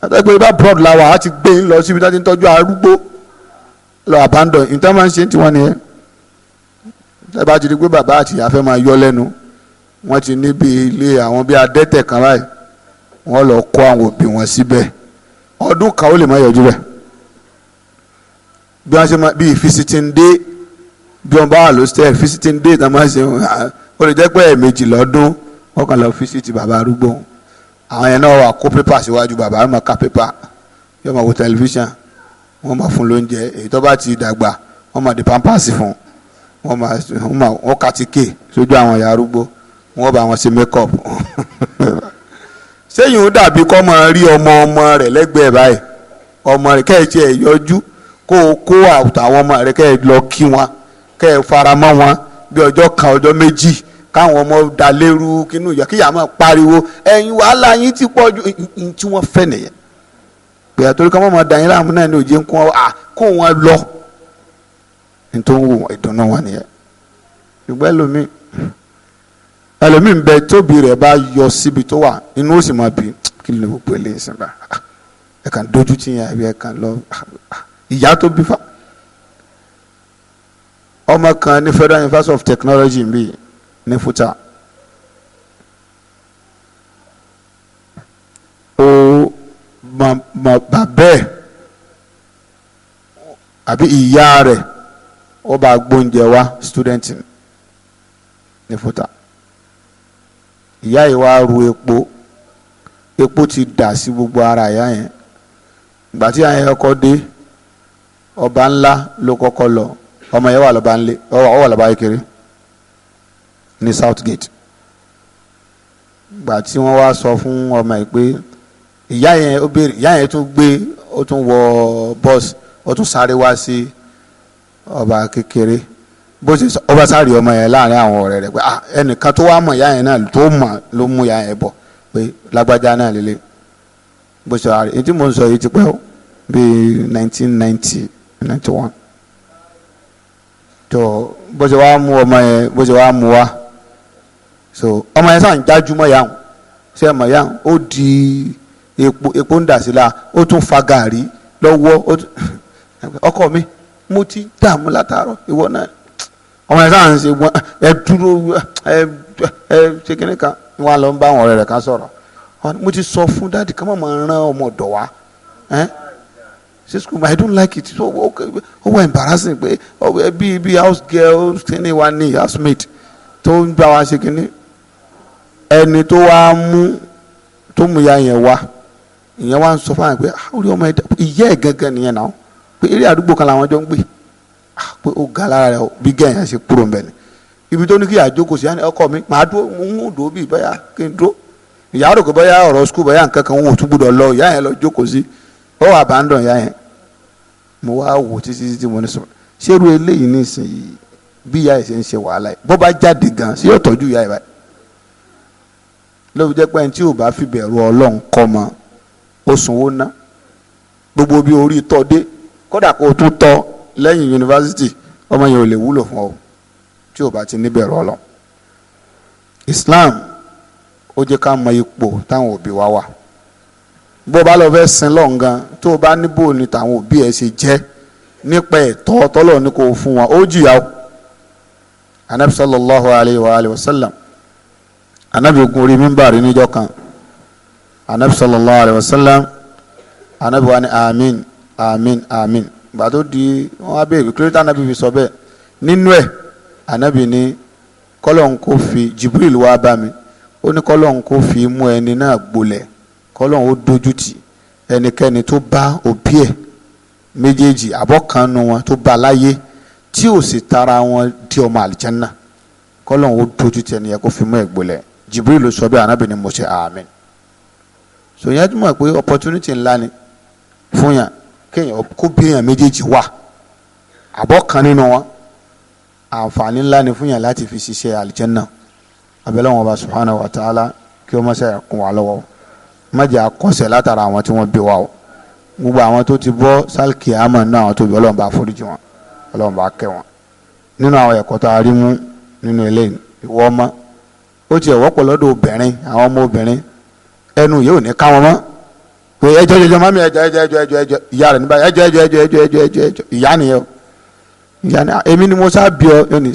Àtàgbé bá broad la wà á ti gbé yín lọ síbi tí wọ́n ti ń tọ́jú arúgbó lọ abandon. Ìtàn máa ń ṣe tiwọn nìyẹn. Tẹ́ bá ti di pé bàbá àti ìyá fẹ́ máa yọ lẹ́nu, wọ́n ti níbi ilé àwọn bí adẹ́tẹ̀ kan báyìí, wọ́n lọ kó àwọn òbí wọn síbẹ̀. Ọdún kan ó lè má yọjú bẹ̀. Bí wọ́n ṣe máa bí visiting day, bí wọ́n bá wà lóstẹ̀ visiting day tá máa ṣe, ó lè jẹ́ pé ẹ̀ẹ̀mejì lọ́dún wọ́n kàn lọ visit bàbá arúgbó. Àwọn yẹn náà wà kó pépà síwájú bàbá, yóò máa ka pépà, yóò máa wo tẹlifíṣàn, wọ́n máa fún lóúnjẹ. Èyí tó bá ti dàgbà, wọ́n máa di pampers fún wọ́n, máa wọ́n kàtíkè sójú àwọn ìyá arúgbó, wọ́n bá wọn ṣe make up. Sẹ́yìn ó dàbí kọ́ máa rí ọmọ ọmọ rẹ̀ lẹ́gbẹ̀ẹ́ báyìí, ọmọ rẹ̀ kẹ́ ẹ̀ tiẹ̀ yọjú kó o kó àtàwọn ọmọ rẹ̀ kẹ́ ẹ̀ lọ kí wọn, kẹ́ ẹ̀ faramọ́ wọn bí ọjọ́ kan, ọjọ́ méjì, káwọn ọmọ dalérú kínú ìyá kíyà máa pariwo ẹ̀yin wàhálà yín ti pọ̀ ju tí wọ́n fẹ́ nìyẹn. Pé àtòrí ká má máa dà yín láàmú náà ní òjé ń kún ọ kó wọn lọ nítorí wò ìdùnnú wọn nìyẹn. Ṣùgbọ́n ẹlòmíì ń bẹ tóbi rẹ̀ bá yọ síbi tó wà, inú ó sì máa bí kí ló gbogbo eléyìí sìn bá ẹ kàn dójú tì yẹn àbí ẹ kàn lọ ìyá tó bí fa. Ọmọ kan ní Federal University of Technology ń bí ní FUTA, ó mọ bàbá ẹ̀ àbí ìyá rẹ̀ ó bá gbóúnjẹ wá, student ní FUTA. Ìyá yìí wá ru epo, epo ti dà sí gbogbo ara ìyá yẹn. Ìgbà tí ìyá yẹn kọ́kọ́ dé, ọba ńlá ló kọ́kọ́ lọ, ọmọ yẹn wà lọ́ba ńlẹ̀, ó wà lọ́ba kékeré ní South Gate. Ìgbà tí wọ́n wá sọ fún ọmọ yìí pé ìyá yẹn ó béèrè, ìyá yẹn tún gbé, ó tún wọ bọ́ọ̀sì, ó tún sáré wá sí ọba kékeré. Bó ṣe ọba sáré ọmọ yẹn láàrin àwọn ọ̀rẹ́ rẹ̀ pé ẹnìkan tó wá mọ̀ ìyá yẹn náà tó mọ̀ ló mú ìyá yẹn bọ̀ pé lágbájá náà lélẹ̀. Bó ṣe wá rí èyí tí mò ń sọ yìí ti pẹ́ o, bíi 1990 91. Tó bó ṣe wá mú ọmọ yẹn, bó ṣe wá mú wá, so ọmọ yẹn sàn jájú mọ́ yàrá ṣe mọ̀ yàrá, ó di epo, epo ń dà sí la, ó tún fa gàrí lọ́wọ́. Ọkọ mi, mo ti dààmú látàárọ̀, ìwọ náà. Ọmọ yẹn sáà ń ṣe wọn, ẹ dúró, ẹ ẹ ṣe kíní kan. Wọn lọ ń bá àwọn ọ̀rẹ́ rẹ̀ kan sọ̀rọ̀. Mo ti sọ fún dáàdì ká má máa rán ọmọ ọ̀dọ̀ wá ṣe school, I don't like it. So ó wà embarrassing pé bí bí house girl kíní wa ní housemate tó ń bá wa ṣe kíní. Ẹni tó wá mú tó mú ya yẹn wá, ìyẹn wá ń sọ fún àwọn pé orí ọmọ ìyá ẹ̀ gangan nìyẹn náà, pé eré àdúgbò kan làwọn jọ ń gbé, pé ó ga lára rẹ bí gẹ̀yìn ṣe kúrò nbẹ ni. Ibi tó ní kí àjókòó sí, ọkọ mi màá dúró, ń dúró bíi báyà kí n dúró. Ìyá rò pé báyà ọ̀rọ̀ skul báyà nǹkan kan, òun ò tún gbúdọ̀ lọ. Ìyá yẹn lọ jókòó sí, ó wà abandon ìyá yẹn. Mo wá wò títí títí, mo ní sọ ṣerú eléyìí nísìnyí bí ìyá yẹn ṣe ń ṣe wàhálà yìí, bó bá jáde gan ṣé yóò tọ́jú ìyá yẹn báyìí? Ló fi jẹ́ pé ẹni tí ò bá fi bẹ̀rù Ọlọ́run kọ́ mọ, ó sunwó ná gbogbo bí orí tọ́ dé, kódà kó o tún tọ́ lẹ́yìn yunifásitì, ọmọ yẹn ò lè wúlò fún ọ tí o bá ti níbẹ̀rù Ọlọ́run. Islam ó jẹ́ ká mọ ipò táwọn òbí wa wà. Bó o bá lọ fẹ́ sin lọ́n gan, tó o bá níbò ní tàwọn òbí ẹ ṣe jẹ́ nípa ẹ̀tọ́ tọ́lọ̀ ní kò fún wọn, ó jìyà o. Anabi sallallahu alayhi wa alayhi wa sallam, anabi gun orí mímbàrí níjọ́ kan. Anabi sallallahu alayhi wa sallam, anabi wa ni amin amin amin. Gbàtó di wọn á béèrè kílódé anabi fi sọ bẹ́ẹ̀. Nínú ẹ̀ anabi ní kọ́lọ́n kò fi Jibril wá bá mi, ó ní kọ́lọ́n kò fi mú ẹni náà gbolẹ̀, kọ́lọ́n ó dojú tì ẹnikẹ́ni tó bá òbí ẹ̀ méjèèjì àbọ̀kanu wọn tó bá láyé tí ò sì tara wọn di ọmọ àlìjánná. Kọ́lọ́hún ó dojú tì ẹni yẹn kó fi mú ẹ̀ gbolẹ̀. Jibril ló sọ bẹ́ẹ̀, Ànábì ni mo ṣe àmín. So yẹn tún mọ̀ pé opportunity ńlá ni fún yàn kéèyàn kó bí èèyàn méjèèjì wà àbọ̀ kan nínú wọn. Àǹfààní ńlá ni fún yàn láti fi ṣiṣẹ́ àlìjẹ́nà. Abẹ́lẹ́ wọn bá subhanahu wa ta'ala kí wọ́n má ṣe kún wa lọ́wọ́, má jẹ́ àkọsẹ̀ látara àwọn tí wọ́n bí wa o. Gbogbo àwọn tó ti bọ́ sálkì àmọ́ náà, àwọn tó bí, Ọlọ́run bá foríjì wọn, Ọlọ́run bá kẹ́ wọn. Nínú àwọn ẹ̀kọ́ tó a rí mú nínú eléyìí, ìwọ ọmọ, ó tiẹ̀ wọ́pọ̀ lọ́dọ̀ obìnrin, àwọn ọmọ obìnrin ẹnu yóò ní ká wọn mọ́ pé ẹjọ́ ẹjọ́ mami, ẹjọ́ ẹjọ́ ẹjọ́ ẹjọ́ ẹjọ́ ìyá rẹ̀ níbàyà, ẹjọ́ ẹjọ́ ẹjọ́ ẹjọ́ ẹjọ́ ẹjọ́ ẹjọ́ ìyá nìyẹn o, ìyá ni èmi ni mo sá bí ọ. Yóò ní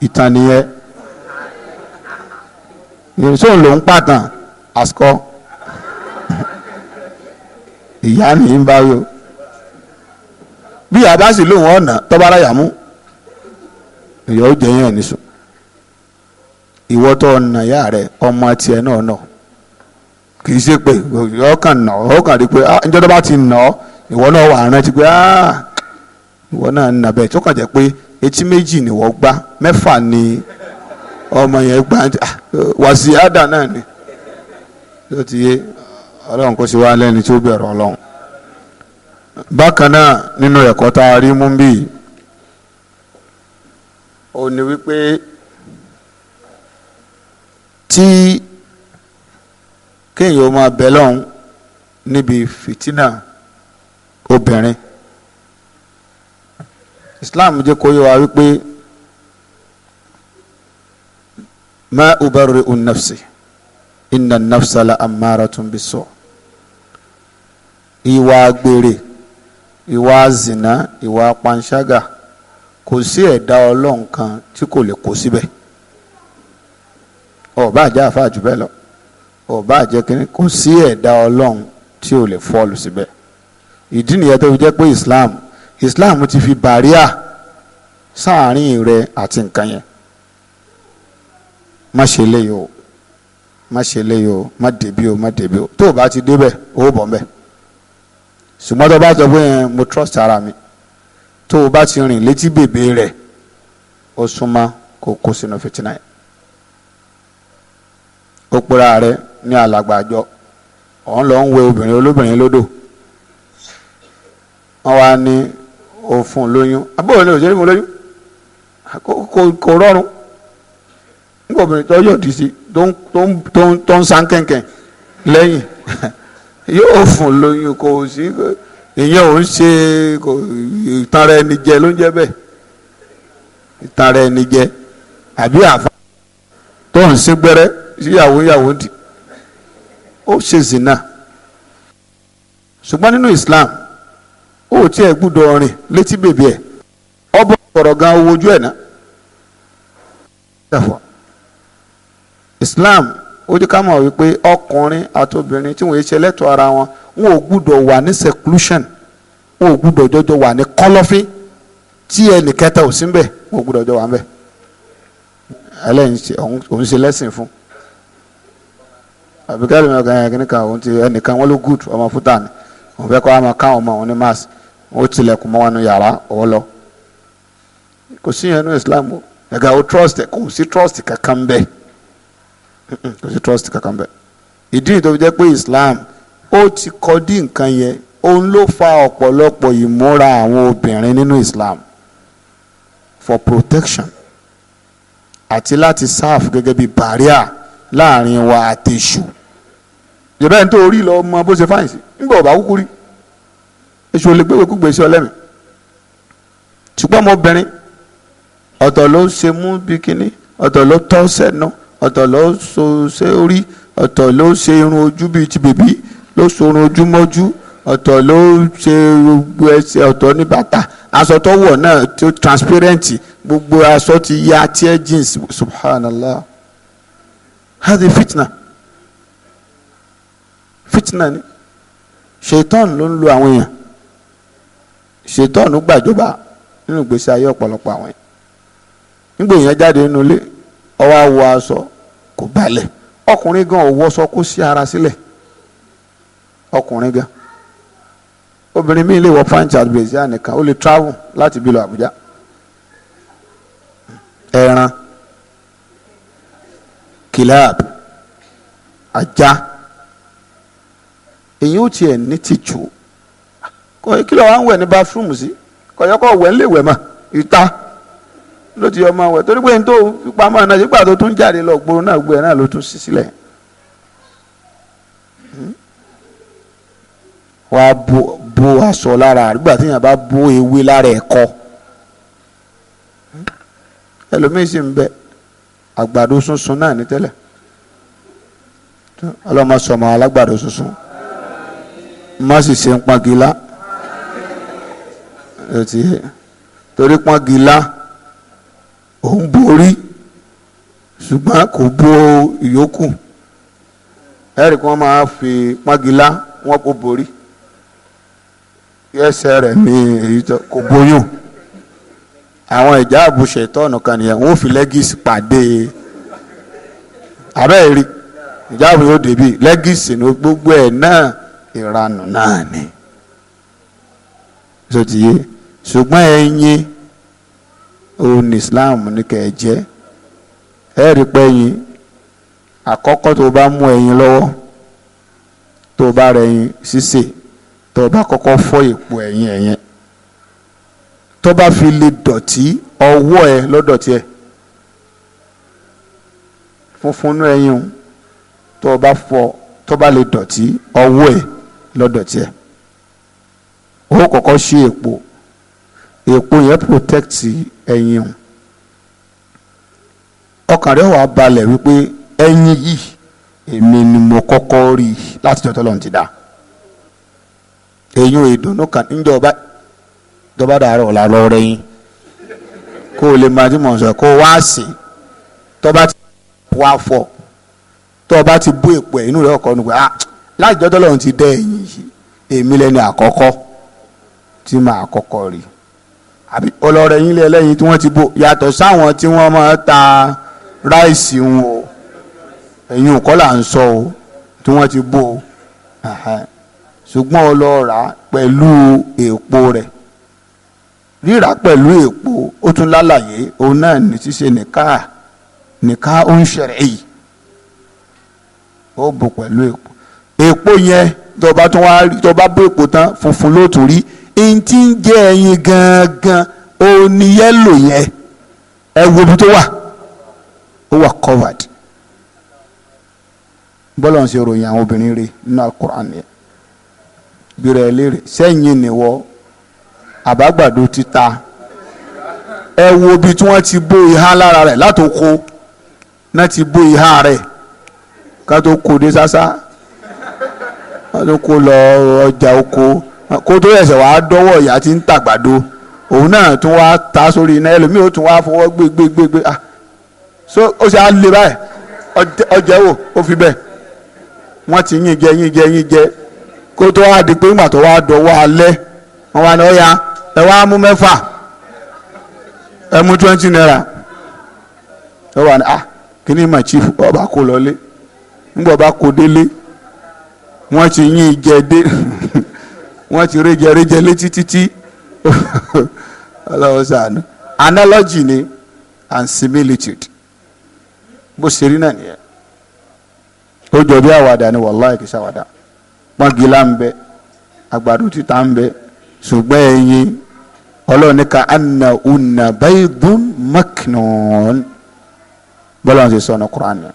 ìtàn nìyẹn, sóun ló ń pàtàn àsìkò ìyá nìyí ń bá yọ. Bí ìyá bá sì lóun ọ̀nà tọ́ba aráyà mú ìyá ó jẹ yẹn níṣó. Ìwọ tó ọ̀nà ìyá rẹ, ọmọ tiẹ̀ náà nà kì í ṣe pé ọkàn nà, ọkàn rí pé njọ́ tó bá ti nà ọ́, ìwọ náà wà rántí pé ìwọ náà nà bẹ́ẹ̀. Tó kàn jẹ́ pé etí méjì ni wọ́n gbá, mẹ́fà ni ọmọ yẹn gbá, wàsí àdá náà ni. Tó ti yé, Ọlọ́run kò sí wá lẹ́ni tí ó bẹ̀rù Ọlọ́run. Bákan náà, nínú ẹ̀kọ́ tá a rí mú bí ó ní wípé tí kéèyàn máa bẹ lọ́hùn níbi fìtínà obìnrin, Islam jẹ́ kó yé wa wípé ma ubarri'u nafsi inna nafsa la ammaratun bisu. Ìwà àgbèrè, ìwà zina, ìwà panṣágà, kò sí ẹ̀dá Ọlọ́run kan tí kò lè kó síbẹ̀. Ó bá jẹ́ àfáà jù bẹ́ẹ̀ lọ, ó bá jẹ́ kínní, kò sí ẹ̀dá Ọlọ́run tí ò lè fọ́ọ̀lù síbẹ̀. Ìdí nìyẹn tó fi jẹ́ pé Islam ti fi bàríà sáàárín rẹ àti nǹkan yẹn. Má ṣe léyìí o, má ṣe léyìí o, má débi o, má débi o. Tó o bá ti débẹ̀, o bọ̀ mbẹ̀. Ṣùgbọ́n tó o bá sọ pé mo trust ara mi, tó o bá ti rìn létí bèbè rẹ̀, ó súnmọ́ kó kó sínú fìtínà yẹn. Ó pera rẹ̀ ní alàgbàjọ, òun lọ ń wẹ obìnrin olóbìnrin lódò, wọ́n wá ní òfun lóyún. Àbúrò ní òṣèré fún lóyún, kò rọrùn. Nígbà obìnrin tó yọ̀ dì sí tó ń san kẹ̀kẹ́ lẹ́yìn yóò fún lóyún, kò sí ìyẹn ò ń ṣe ìtanra ẹni jẹ ló ń jẹ bẹ́ẹ̀, ìtanra ẹni jẹ. Àbí àfa tó ń ṣe gbẹrẹ síyàwó ìyàwó dì, ó ṣe zina. Ṣùgbọ́n nínú Islam, ó tiẹ̀ gbúdọ̀ rìn létí bèbè ẹ̀, ọbọ̀ sọ̀rọ̀ gan owó ojú ẹ̀ náà. Islam ó jẹ́ ká mọ̀ wípé ọkùnrin àti obìnrin tí wọ́n yé ṣe lẹ́tọ̀ọ́ ara wọn, wọn ò gbúdọ̀ wà ní seclusion, wọn ò gbúdọ̀ jọjọ wà ní kọ́lọ́fín tí ẹnì kẹta ò sí ń bẹ̀, wọn ò gbúdọ̀ jọ wà ń bẹ̀. Ẹlẹ́yìn òun ṣe lẹ́sìn fún àbíkẹ́ lómi ọ̀gá yẹn kìnnìkan, òun ti ẹnìkan wọn ló gùd ọmọ fúta ni, òun fẹ́ kọ́ àmọ́ káwọn ọmọ òun ní mass, wọn ó tilẹ̀kùn mọ́ wọn nu yàrá òun lọ. Kò sí yẹn ní Islam o. Ẹ̀ka o trust, kò sí trust kankan bẹ́ẹ̀, kò sí trust kankan bẹ́ẹ̀. Ìdí tó fi jẹ́ pé Islam ó ti kọ́ dí nǹkan yẹn, òun ló fa ọ̀pọ̀lọpọ̀ ìmúra àwọn obìnrin nínú Islam for protection àti láti serve gẹ́gẹ́ bí barrier láàrin wa àtẹ̀sù. Ìjọba ẹni tó rí lọ mọ bó ṣe fáyìn sí nígbà ọba kúkú rí èṣù ò lè gbéwèé kúgbèé sí ọlẹ́mì. Ṣùgbọ́n ọmọbìnrin ọ̀tọ̀ ló ṣe mú bikini, ọ̀tọ̀ ló tọ́ sẹ́nu, ọ̀tọ̀ ló so ṣe orí, ọ̀tọ̀ ló ṣe irun ojú bíi ti bèbí, ló so irun ojú mọ́jú, ọ̀tọ̀ ló ṣe gbogbo ẹsẹ̀, ọ̀tọ̀ ní bàtà, aṣọ tó wọ̀ náà tó transparent, gbogbo aṣọ ti ya tear jeans. Subhanallah, hadi fitna, fitna ni. Ṣètọ́n ló ń lo àwọn èèyàn, ṣètọ́n gbàjọba nínú ìgbésí ayé ọ̀pọ̀lọpọ̀ àwọn èèyàn. Nígbà èèyàn jáde nínú ilé, ó wá wọ aṣọ kò balẹ̀. Ọkùnrin gan ò wọṣọ kó sí ara sílẹ̀, ọkùnrin gan. Obìnrin mi lè wọ pant àti brassiere nìkan, ó lè travel láti bí lọ Àbújá. Ẹran Kilab, ajá, èyí ó tiẹ̀ ní tìjú. Kí ló wá ń wẹ̀ ní bathroom sí? Kọ̀yọ́kọ̀ wẹ̀ ń lè wẹ̀ mọ́ ìta ló ti ọmọ wẹ̀, torí pé n tó fipamọ́ náà sígbà tó tún jáde lọ gbòòrò náà gbé náà ló tún sí sílẹ̀. Wàá bo aṣọ lára nígbà tí yàn bá bo ewé lára ẹ̀kọ́. Ẹlòmíín sì ń bẹ àgbàdo sunsun náà ní tẹ́lẹ̀. Ọlọ́mọ sọmọ alágbàdo sunsun, má sì ṣe ń pọ́ngilá, torí pọ́ngilá òun borí ṣùgbọ́n kò bo ìyókù. Ẹ̀rì kí wọ́n máa fi pọ́ngilá wọn kò borí ẹsẹ̀ rẹ̀ ní èyí tó kò bóyún. Àwọn ìjà àbùṣe tọ́ọ̀nù kan nìyẹn, wọ́n fi lẹ́gìsì pàdé abẹ́ẹ̀rí ìjà àbùṣe yóò débi lẹ́gìsì ní gbogbo ẹ̀ náà, ìranù náà ni. Sotiye ṣùgbọ́n ẹ̀yin òun Islam ní kẹ́ ẹ jẹ́. Ẹ rí pé ẹyin àkọ́kọ́ tó bá mú ẹyin lọ́wọ́, tó bá rẹ ẹyin sísè, tó bá kọ́kọ́ fọ́ èpo ẹyin ẹ̀yẹn, tó bá fi lè dọ̀tí ọwọ́ ẹ lọ́dọ̀tí ẹ funfun nú ẹyin o, tó bá fọ́, tó bá lè dọ̀tí ọwọ́ ẹ lọ́dọ̀tí ẹ, ó kọ́kọ́ ṣí èpo. Èpo yẹn protect ẹyin o. Ọkàn rẹ wà balẹ̀ wípé ẹyin yìí èmi ni mo kọ́kọ́ rí láti jọ́ tọ́lọ́run ti dá. Eyín ìdùnnú kan níjọba tọ́ba dàárọ̀ ọ̀la lọ rẹ yín kó o lè máa tí mò ń sọ, kó o wá sí tọ́ba ti wá fọ, tọ́ba ti bó èpo ẹ̀ inú rẹ̀ ọkọ̀ nù pé ah, láti jọ́ tọ́lọ́run ti dá ẹyin yìí èmi lẹ́ni àkọ́kọ́ tí màá kọ́kọ́ rí. Àbí ọlọ́rẹ̀ yín lé ẹlẹ́yin tí wọ́n ti bò, yàtọ̀ sáwọn tí wọ́n máa ta ráìsì wọn o, ẹ̀yin òkọ́ là ń sọ o, tí wọ́n ti bò o, ṣùgbọ́n ọlọ́ọ̀rà pẹ̀lú èpo rẹ̀. Rírà pẹ̀lú èpo ó tún lálàyé, òun náà ní ṣíṣe nìka nìka ó ń ṣẹlẹ̀ yìí, ó bò pẹ̀lú èpo. Èpo yẹn tó bá tún wá tó bá bó èpo tán funfun ló tún rí. N tí ń jẹ́ ẹyin gangan ó ní yẹ́lò yẹn, ẹ wo ibi tó wà, ó wà covered. Bọ́lá ń ṣe ròyìn àwọn obìnrin rẹ̀ nínú Al-Qur'an yẹn, bírẹ̀ léèrè sẹ́yìn nìwọ àbágbàdo títa. Ẹ wo ibi tí wọ́n ti bó ìhà lára rẹ̀ látòkò náà ti bó ìhà rẹ̀ ká tó kó dé sásá, ká tó kó lọ ọjà oko, kó tó ẹsẹ̀ wàá dọ́wọ́ ìyá tí ń tàgbàdo, òun náà tún wá ta sórí iná, ẹlòmíì ó tún wá fọwọ́ gbé gbé gbé gbé, ah so ó ṣe á lè báyìí, ọjẹ́ wò ó fi bẹ́ẹ̀ wọ́n ti yín jẹ yín jẹ yín jẹ, kó tó wá di pé ńgbà tó wá dọ́wọ́ alẹ́ wọ́n wá ní ọ̀ya ẹ wá mú mẹ́fà, ẹ mú 20 naira, ẹ wà ní ah kíní mà chief, ọba kó lọlé, ńgbà ọba kó délé wọ́n ti yín jẹ dé, wọ́n ti réjẹ réjẹ létí títí. Ọlọ́run ṣàánú. Analogy ni and similitude, bó ṣe rí náà nìyẹn. Ó jọ bí àwàdà ni, wàláì kìí ṣàwàdà. Pọ́ngilá ń bẹ, àgbàdo títa ń bẹ, ṣùgbọ́n ẹyin Ọlọ́run ní ka anna unna baydun maknun, bọ́lá ń ṣe sọ ní Kùránì yẹn.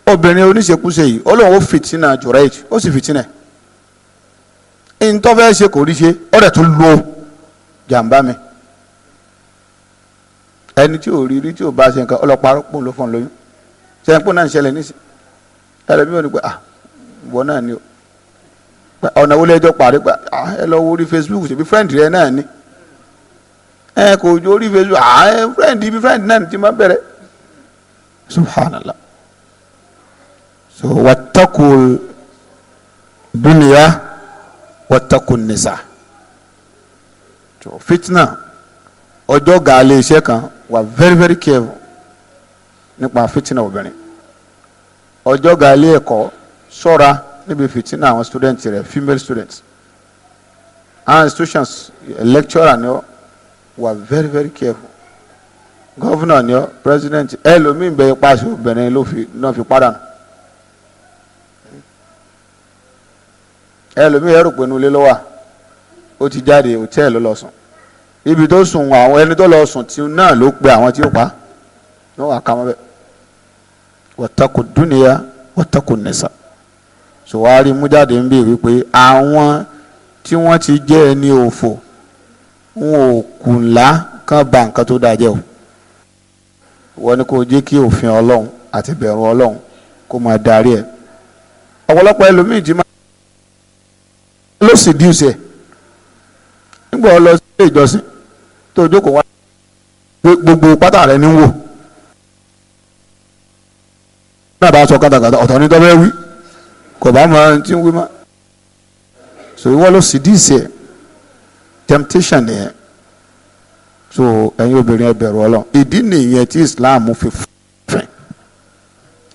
Obìnrin oníṣekúṣe yìí Ọlọ́run ó fìtínà Jùrẹ́jì, ó sì fìtínà ẹ̀ ntọ́ fẹ́ ṣe kò rí ṣe, ó dẹ̀ tún lo jàǹbá mi. Ẹni tí ò rí rí tí ò bá ṣe nǹkan ọlọ́pàá pò ló fọ́n lóyún, sẹ́yìn pò náà ń ṣẹlẹ̀ níṣẹ́ ẹlẹ́mí ò ní pẹ́ ah wọ́n náà ni o, ọ̀nà wo lẹ́jọ́ parí pé ah ẹ lọ wo orí Facebook, ṣèbí friend rẹ náà ni, ẹ kò ju orí Facebook, ah ẹ friend ibi friend náà ni ti máa bẹ̀rẹ̀. Subhanallah. So wattaqul dunya wattaqun nisa. So fitna ọjọ́ gaale iṣẹ́ kan, wà very very careful nípa fitna obìnrin. Ọjọ́ gaale ẹ̀kọ́, ṣọ́ra níbi fìtínà àwọn student rẹ, female students, àwọn institutions, lecturer ni wà very very careful. Gọ́fúnà ni ọ́, president, ẹlòmíín bẹ ipasẹ̀ obìnrin ló fi náà fi padànù. Ẹlòmíín ẹrù pé inú ilé ló wà, ó ti jáde hòtẹ́ẹ̀lì ló lọ sùn. Ibi tó sùn, àwọn ẹni tó lọ sùn tí náà ló pe àwọn tí ó pa ní wàá ká wọn bẹ. Wattaqu dunya wattaqu nisa. Sòwárí mú jáde ń bè wípé àwọn tí wọ́n ti jẹ́ ẹni òfò wọn ò kùnlá kán ba nǹkan tó dáa jẹ́ o. Wọ́n ní kó jẹ́ kí òfin Ọlọ́run àti bẹ̀rù Ọlọ́run kó máa darí ẹ̀. Ọ̀pọ̀lọpọ̀ ẹlòmíì ti máa ló sì díùsì ẹ̀ nígbà ọ lọ sí ilé ìjọsìn tó jókòó wá gbogbo pátá rẹ ní wò náà bá sọ kátàkátà ọ̀tọ̀ ní tọ́bẹ̀ wí kò bá mọ ẹni tí ń wí mọ́. So ìwọ ló sì díìsì ẹ̀, temptation nìyẹn. So ẹ̀yin obìnrin ẹ bẹ̀rù Ọlọ́run. Ìdí nìyẹn tí Islam fi fẹ́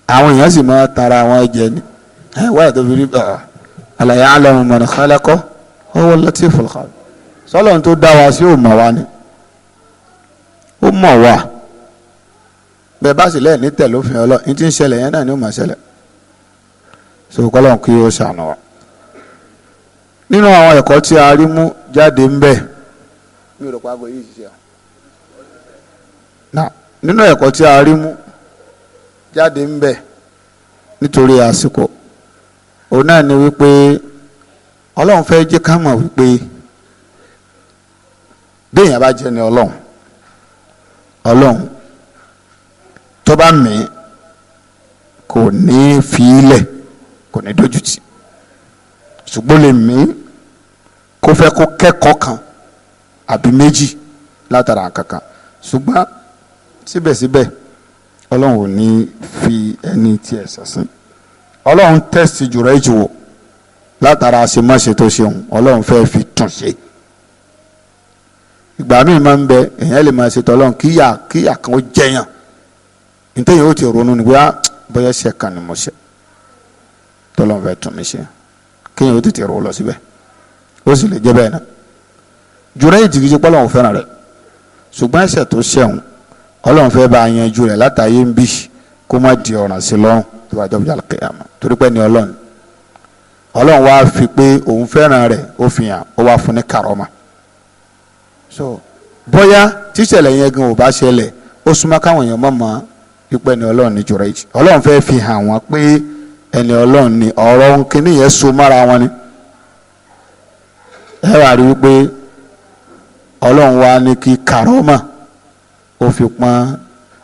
àwọn èèyàn sì máa tara àwọn jẹ ní ẹ wáyà tó fi rí ala ya'lamu man khalaqa huwa al-latiful khabir. Sọlọ́n tó dá wa sí ò mọ̀ wá ni, ó mọ̀ wá. Bẹ́ẹ̀ bá sì lẹ́ẹ̀ ní tẹ̀lé òfin Ọlọ́run, ní ti ń ṣẹlẹ̀ yẹn náà ni ó máa ṣẹlẹ̀. So kọ́lọ́n kí ó ṣàánú wa. Nínú àwọn ẹ̀kọ́ tí a rí mú jáde ń bẹ̀, mi ò rò pa yìí ṣiṣẹ́ o. Nínú ẹ̀kọ́ tí a rí mú jáde ń bẹ̀ nítorí àsìkò, òun náà ni wípé Ọlọ́run fẹ́ jẹ́ ká mọ̀ wípé bí èèyàn bá jẹ́ ni Ọlọ́run, Ọlọ́run tó bá mí kò ní fi ilẹ̀, kò ní dójútì, ṣùgbọ́n lè mí kó fẹ́ kó kẹ́kọ̀ọ́ kan àbí méjì látara kankan, ṣùgbọ́n síbẹ̀síbẹ̀ Ọlọ́run ò ní fi ẹni tí ẹ̀ sẹ̀sìn. Ọlọ́run tẹ̀sí jùlọ ìjùwò látara àṣemáṣe tó ṣeun, Ọlọ́run fẹ́ fi tún ṣe. Ìgbà míì máa ń bẹ èèyàn lè máa ṣe tọ́lọ́run kíyà kíyà kan ó jẹyàn, nítorí ó ti ronú ni bóyá bóyá ṣe kan ni mo ṣe tọ́lọ́run fẹ́ tún mi ṣe, kéèyàn ó tètè rò lọ síbẹ̀, ó sì lè jẹ́ bẹ́ẹ̀ náà. Jùlọ ìjìgìjì pọ́lọ́run fẹ́ràn rẹ̀, ṣùgbọ́n ẹ̀ṣẹ̀ tó ṣẹ̀hún Ọlọ́run fẹ́ bá a yanjú rẹ̀ látàyé ń bì kó má di ọ̀ràn sí lọ́rùn tó bá jọba kẹyàmọ́, torí pé ní Ọlọ́run Ọlọ́run wá fi pé òun fẹ́ràn rẹ̀ ó fi hàn, ó wá fún ní kàrọ́mà. So bóyá tíṣẹ̀lẹ̀ yẹn gan ò bá ṣẹlẹ̀, ó súnmọ́ káwọn èèyàn mọ̀ mọ́ pípẹ́ ní Ọlọ́run ní jùrọ̀ yìí. Ọlọ́run fẹ́ fi hàn wọ́n pé ẹni Ọlọ́run ni ọ̀rọ̀ kínní yẹn so mára wọn ni. Ẹ wá rí wípé Ọlọ́run wá ní kí kàrọ́mà ó fi pọ́n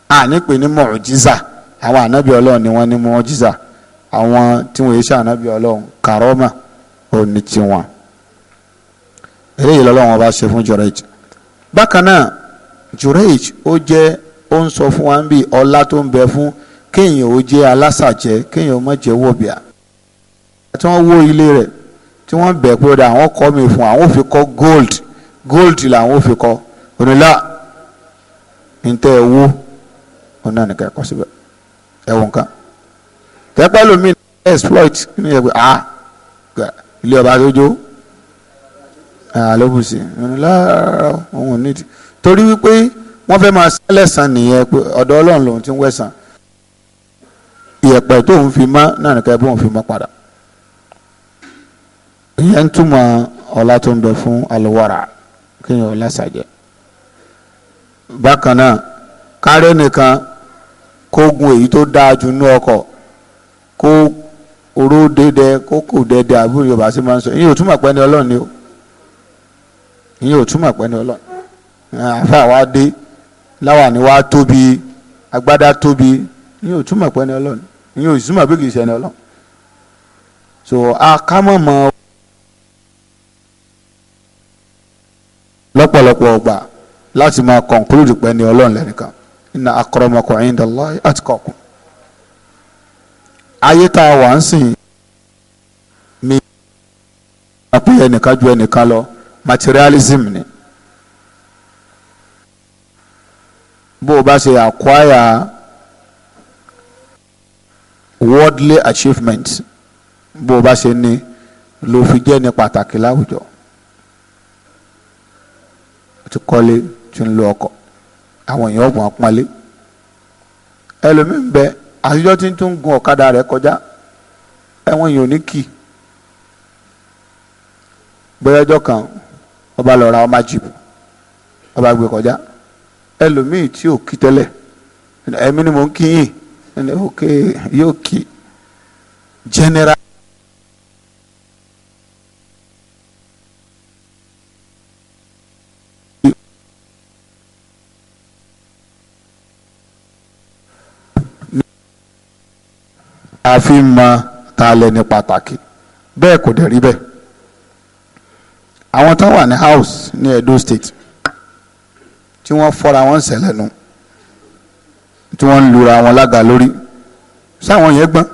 ànípè ní mọ̀ọ́jísà. Àwọn ànábì Ọlọ́run ni wọ́n ní mọ̀ọ́jísà, àwọn tí wọ́n yé ṣe ànábì Ọlọ́run kàrọ́mà ò ní tiwọn. Eléyìí lọ́lọ́run ọba ṣe fún Jùrẹ́j. Bákan náà Jùrẹ́j ó jẹ́ ó ń sọ fún wa ń bí ọlá tó ń bẹ fún kéèyàn ó jẹ́ alásàjẹ́, kéèyàn ó má jẹ́ wọ̀bìà. Tí wọ́n wó ilé rẹ̀ tí wọ́n bẹ̀ pé ó dà àwọn kọ́ mi fún àwọn ò fi kọ́ gold, gold làwọn ò fi kọ́ onílà ntẹ ẹ wo ọ̀nà nìkan ẹ̀kọ́ síbẹ̀ ẹ̀wọ̀n nǹkan tẹ́pẹ́ lómi exploit ní ẹgbẹ́ ah ilé ọba tó jó lóbùsì láàárọ̀ òun ò nídìí, torí wípé wọ́n fẹ́ máa sẹ́lẹ̀sán nìyẹn pé ọ̀dọ̀ Ọlọ́run lòun ti ń wẹ̀sán, ìyẹ̀pẹ̀ tó ń fi mọ́ náà nìkan ẹ̀ bóun fi mọ́ padà. Ìyẹn ń túmọ̀ ọlá tó ń bẹ fún alùwàrà kéèyàn ọlá sàjẹ́. Bákan náà kárẹ́ nìkan kó gun èyí tó dáa jù nú ọkọ̀, kó oró dédé kó kò dédé àbúrò Yorùbá sí máa ń sọ, ìyẹn ò túmọ̀ pé ní Ọlọ́run ni o, ìyẹn ò túmọ̀ pé ní Ọlọ́run. Àfa wa dé láwàní wa tóbi, agbádá tóbi, ìyẹn ò túmọ̀ pé ní Ọlọ́run, ìyẹn ò túmọ̀ pé kì í ṣe ní Ọlọ́run. So akámọ̀mọ́ lọ́pọ̀lọpọ̀ ọgbà láti máa conclude pé ní Ọlọ́run lẹ́nìkan. Inna akramakum indallahi atqakum. Ayé tá a wà ń sìn mi pé ẹnìkan ju ẹnìkan lọ, materialism ni. Bó o bá ṣe acquire worldly achievement, bó o bá ṣe ní ló fi jẹ́ ní pàtàkì láwùjọ. O ti kọ́lé, ti ń lo ọkọ̀, Àwọn èèyàn ọ̀gbọ̀n pọ́nlé. Ẹlòmíín bẹ àtijọ́ tí ń tún gun ọ̀kadà rẹ̀ kọjá, ẹ̀wọ̀n èèyàn ò ní kì í. Bóyá ọjọ́ kan ọba lọ ra ọmọ jíìpù, ọba gbé kọjá, ẹlòmíín tí ò kí tẹ́lẹ̀, ẹ̀mí ni mò ń kí yín, ẹni ok yóò kí general. A fi mọ ta lẹni pàtàkì, bẹ́ẹ̀ kò dẹ̀ rí bẹ́ẹ̀. Àwọn tó wà ní house ní Edo State tí wọ́n fọ́ra wọn sẹ̀lẹ̀nu, tí wọ́n ń lura wọn lága lórí, sáwọn yẹn gbọ́n.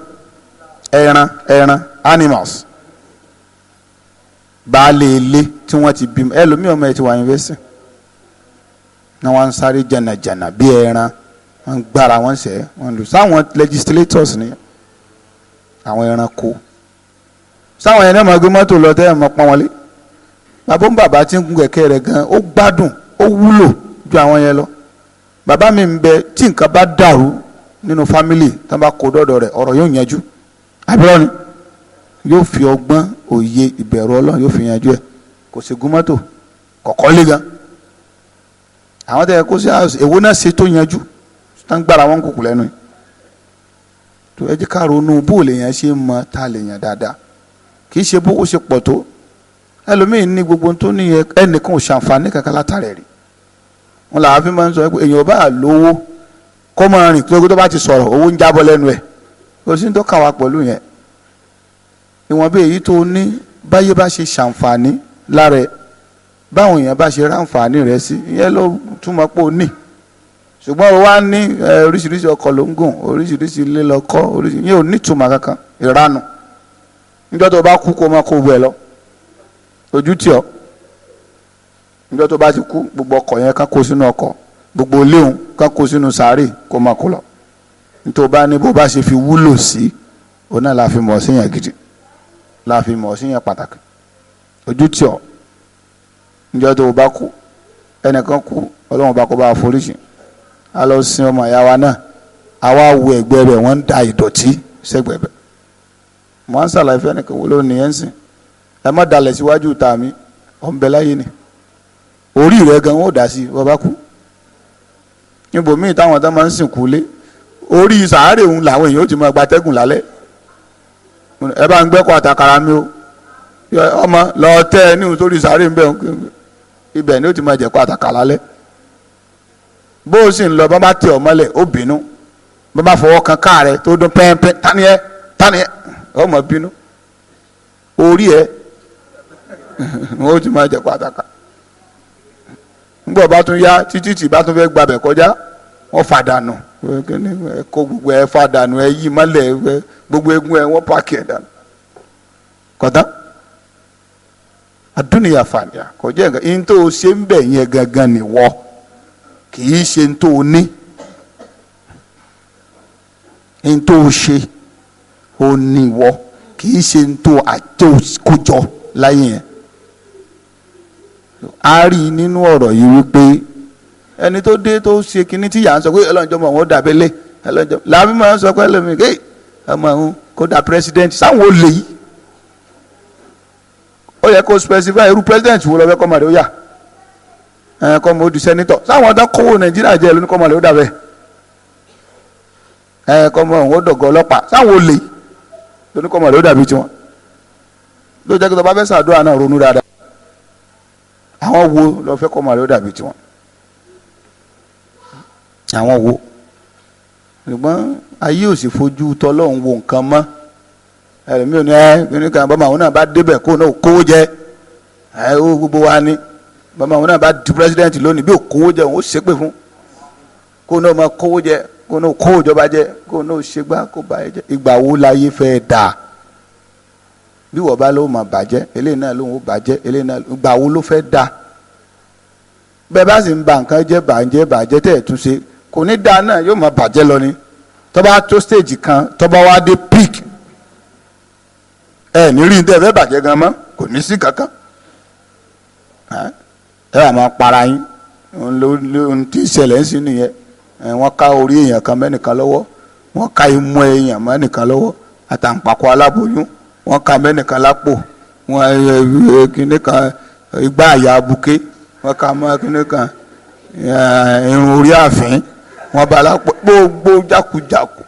Ẹran ẹran animals baálé ilé tí wọ́n ti bímọ, ẹlòmíì ọmọ ẹ ti wà yunifásitì ní wọ́n ń sáré jànàjànà bí ẹran, wọ́n ń gbára wọn sẹ́, wọ́n lù sáwọn legislators ni àwọn ẹranko. Sáwọn yẹn náà máa gbé mọ́tò lọ tẹ́ ẹ̀ mọ́ pọ́n wọlé. Bàbá ń bàbá tí ń gun kẹ̀kẹ́ rẹ̀ gan, ó gbádùn, ó wúlò ju àwọn yẹn lọ. Bàbá mi ń bẹ tí nǹkan bá dàrú nínú fámìlì, tí wọ́n bá kó dọ́dọ̀ rẹ̀, ọ̀rọ̀ yóò yanjú. Àbúrò ni yóò fi ọgbọ́n, òye, ìbẹ̀rù Ọlọ́run yóò fi yanjú ẹ̀. Kò sì gun mọ́tò kọ̀kọ́ lé gan. Àwọn tẹ̀ kó sí èwo náà ṣe tó yanjú tán gbára wọn kúkú lẹ́nu yìí. Tó ẹ jẹ́ ká ronú bó lè yàn ṣe mọ ta lè yàn dáadáa, kì í ṣe bó ó ṣe pọ̀ tó. Ẹlòmíín ní gbogbo tó ní ẹnìkan ò ṣàǹfààní kankan látàrẹ̀ rí. Wọn làwọn fi máa ń sọ pé èèyàn bá lówó kó máa rìn pé tó bá ti sọ̀rọ̀ owó ń jábọ́ lẹ́nu ẹ̀, kò sí ní tó kà wá pẹ̀lú yẹn. Ìwọ̀n bí èyí tó ní báyé bá ṣe ṣàǹfààní lára ẹ̀, báwọn èèyàn bá ṣe ráǹfààní rẹ̀ sí, ìyẹn ló túmọ̀ pé ó ní. Ṣùgbọ́n o wá ní oríṣiríṣi ọkọ̀ ló ń gùn, oríṣiríṣi ilé lọ kọ́, oríṣiríṣi, yẹn ò ní ìtumọ̀ kankan, ìranu. Níjọ́ tó bá kú kó máa kó gbẹ lọ, ojú tì ọ́. Níjọ́ tó bá ti kú, gbogbo ọkọ̀ yẹn ká kó sínú ọkọ̀, gbogbo léhùn ká kó sínú sàárè kó máa kó lọ. Nítorí bá ní bó bá ṣe fi wúlò sí, òun náà la fi mọ̀ sí yẹn gidi, la fi mọ̀ sí yẹn pàtàkì. Ojú tì ọ́. Níjọ́ tó bá kú, ẹnìkan kú, Ọlọ́run bá kó bá foríjì, a lọ sin ọmọ ìyá wa náà, àwa wo ẹ̀gbẹ́ rẹ̀, wọ́n ń da ìdọ̀tí sẹ́gbẹ̀ẹ́ bẹ̀. Mo ń ṣàlàyé fẹ́ nìkan wo ló ní ẹ̀ ń sìn, ẹ má dalẹ̀ síwájú ta mi, ọ̀ ń bẹ láyé ni, orí rẹ̀ gan ó dà sí wọ́n bá kú. Níbòmíì táwọn tó máa ń sìnkú lé, orí sàárè òun làwọn èèyàn ó ti máa gbatẹ́gùn lálẹ́. Ẹ bá ń gbẹ́kọ̀ àtàkàrà mi o, ọmọ lọ tẹ́ ẹ ní sórí sàárè ń bẹ̀, ibẹ̀ ni ó ti máa jẹ̀kọ́ àtàkàrà lálẹ́. Bó o sì ń lọ, bá bá tẹ ọ mọ́lẹ̀ ó bínú, bá bá fọwọ́ kan káà rẹ tó dún pẹ́ẹ́pẹ́, tani ẹ tani ẹ, ọmọ bínú, orí ẹ ó ti máa jẹ pàtàkì. Nígbà bá tún yá títí tí bá tún fẹ́ gbabẹ̀ kọjá, wọ́n fàdánù kó gbogbo ẹ fàdánù, ẹ yí mọ́lẹ̀, gbogbo egun ẹ wọ́n pààkì ẹ dànù. Kọ̀tán adúnìyà fàníyà kọjá nǹkan yín tó ṣe ń bẹ̀ yẹn gangan nìwọ, kì í ṣe ń tó o ní, ń tó o ṣe o ní wọ, kì í ṣe ń tó àjọkójọ láyé yẹn. A rí nínú ọ̀rọ̀ yìí wípé ẹni tó dé tó ṣe kinní tí yà ń sọ pé ọlọ́njọ́ mọ̀ wọ́n dàbẹ́lẹ̀, ọlọ́njọ́ làbí máa ń sọ pé ẹlòmíì ké ọmọ òun kó da president sáwọn olè yìí. Ó yẹ kó specify irú president wo lọ fẹ́ kọ́ ọmọ rẹ̀ ó yà, ẹ kọ́ mọ odi sẹ́nitọ̀ sáwọn ọ̀dọ́ kówó Nàìjíríà jẹ́ lóní kọ́ mọ rẹ̀ ó dàbẹ̀, ẹ kọ́ mọ òun ó dọ̀gọ́ ọlọ́pàá sáwọn olè lóní kọ́ mọ rẹ̀ ó dàbí tiwọn. Ló jẹ́ kí tó bá fẹ́ sàdúrà náà ronú dáadáa, àwọn wo lọ fẹ́ kọ́ mọ rẹ̀ ó dàbí tiwọn, àwọn wo. Ṣùgbọ́n ayé ò sì fojú tọ́lọ́hún wo nǹkan mọ́. Ẹlòmíì ò ní ẹ kíní kan bọ́mọ àwọn náà bá débẹ̀ kó náà kówó jẹ, ẹ ó gbogbo wa ni bàbá àwọn náà bá di president lónìí bí òkòwò jẹ òun ó ṣépè fún, kó náà máa kówó jẹ, kó náà kó ìjọba jẹ, kó náà ṣègbà kó bá yẹ jẹ. Ìgbà wo láyé fẹ́ dà? Bí wọ́n bá lóun máa bàjẹ́, eléyìí náà lóun ó bàjẹ́, eléyìí náà, ìgbà wo ló fẹ́ dà? Bẹ́ẹ̀ bá sì ń ba nǹkan jẹ́ bàjẹ́ bàjẹ́ tẹ̀ tún ṣe kò ní dáa náà, yóò máa bàjẹ́ lọ ni. Tó bá tó stage kan, tó bá wá dé peak, ẹ ní rí ní tẹ́ fẹ́ bàjẹ́ gan mọ́, kò ní sí kankan. Ẹ wà máa para yín, Ohun tí ìṣẹ̀lẹ̀ ń sìn nìyẹn. Wọ́n ká orí èèyàn kan mẹ́nìkan lọ́wọ́, wọ́n ká imú èèyàn mẹ́nìkan lọ́wọ́, àtàǹpàkò aláboyún wọ́n ká mẹ́nìkan lápò, wọ́n kíní kan igbá àyà abuké, wọ́n ká mọ́ kíní kan irun orí ààfin, wọ́n bá lápò, gbogbo jákujàku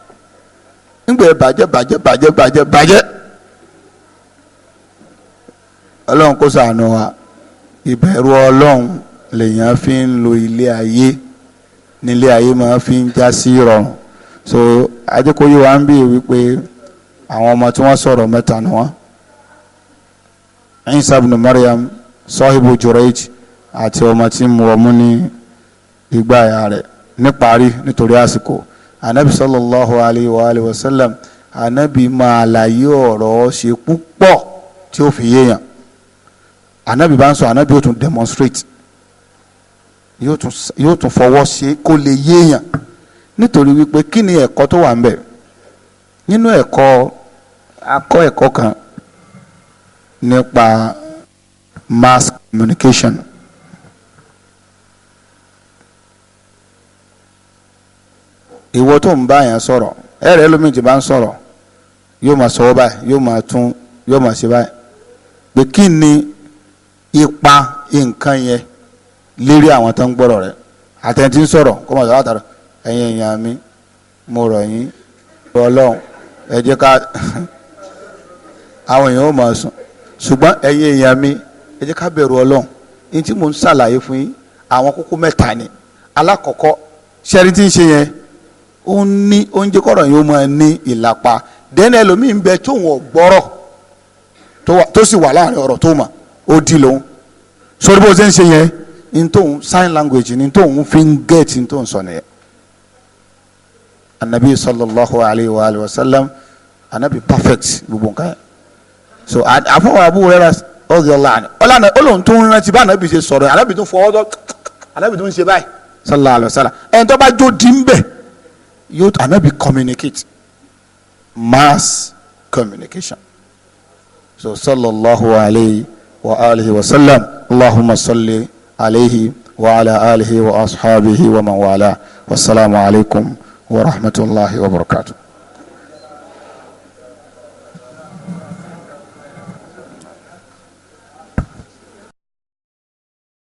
nígbà bàjẹ́ bàjẹ́ bàjẹ́ bàjẹ́ bàjẹ́. Ọlọ́run kó ṣàánú wa. Ìbẹ̀rù Ọlọ́run lèèyàn fi ń lo ilé ayé, nílé ayé máa fi ń já sí ìrọ̀rùn. So ajẹ́kọ̀ọ́yé wa ń bí wípé àwọn ọmọ tí wọ́n sọ̀rọ̀ mẹ́ta ni wọ́n: Isa ibn Maryam, sọ́hìbù Jurayj, àti ọmọ tí ń mu ọmú ní igbá àyà rẹ̀. Níparí, nítorí àsìkò, anabi sallallahu alayhi wa alayhi wa sallam, anabi máa àlàyé ọ̀rọ̀ ṣe púpọ̀ tí ó fi yéèyàn. Anabi bá ń sọ, anabi yóò tún demonstrate, yóò tún fọwọ́ ṣe kó lè yéèyàn. Nítorí wípé kí ni ẹ̀kọ́ tó wà ń bẹ̀ nínú ẹ̀kọ́? Akọ́ ẹ̀kọ́ kan nípa mass communication. Ìwọ tó ń bá yẹn sọ̀rọ̀, ẹ̀rẹ́ lómi ti bá ń sọ̀rọ̀, yóò máa sọ̀rọ̀ báyìí, yóò máa tún, yóò máa ṣe báyìí, pé kí ni ipa nǹkan yẹn lérí àwọn tó ń gbọ́rọ̀ rẹ̀. Àtẹ̀ntì ń sọ̀rọ̀ kó máa sọ̀rọ̀ àtàrà, ẹ̀yin èèyàn mi, mo rọ̀ yín Ọlọ́run, ẹ jẹ́ ká àwọn èèyàn ó máa sùn, ṣùgbọ́n ẹ̀yin èèyàn mi, ẹ jẹ́ ká bẹ̀rù Ọlọ́run. Ní tí mò ń ṣàlàyé fún yín, àwọn kókó mẹ́ta ni. Alákọ̀ọ́kọ́, ṣẹ́rí tí ń ṣe yẹn, ó ní oúnjẹ kọ̀rọ̀ yìí ó máa ní ìlàpá. Dẹ́nu ẹlòmíì ń bẹ tó wọn gbọ́rọ̀ tó sì wà láàrin ọ̀rọ̀ tó mà ó di lòun sórí bó ṣe ń ṣe yẹn, ní tóun sign language ní tóun fi ń gẹ̀ẹ́tì ní tóun sọ nìyẹn. Anabi sallallahu alayhi wa alayhi wa sallam, anabi perfect gbogbo nǹkan yẹn. So àfọwọ́ Abu Hurairah radiyallahu anhu, ọlànà olóhùn tó ń rántí bá anabi ṣe sọ̀rọ̀, anabi tó fọwọ́ tó, anabi tó ń ṣe báyìí sallallahu alayhi wa sallam. Ẹni tó bá jó di ń bẹ̀ yóò anabi communicate, mass communication. So sallallahu alayhi wa alihi wa sallam, allahumma salli alayhi wa ala alihi wa ashabihi wa man wala. Wasalaamu alaykum wa rahmatulahi wa barakatuh.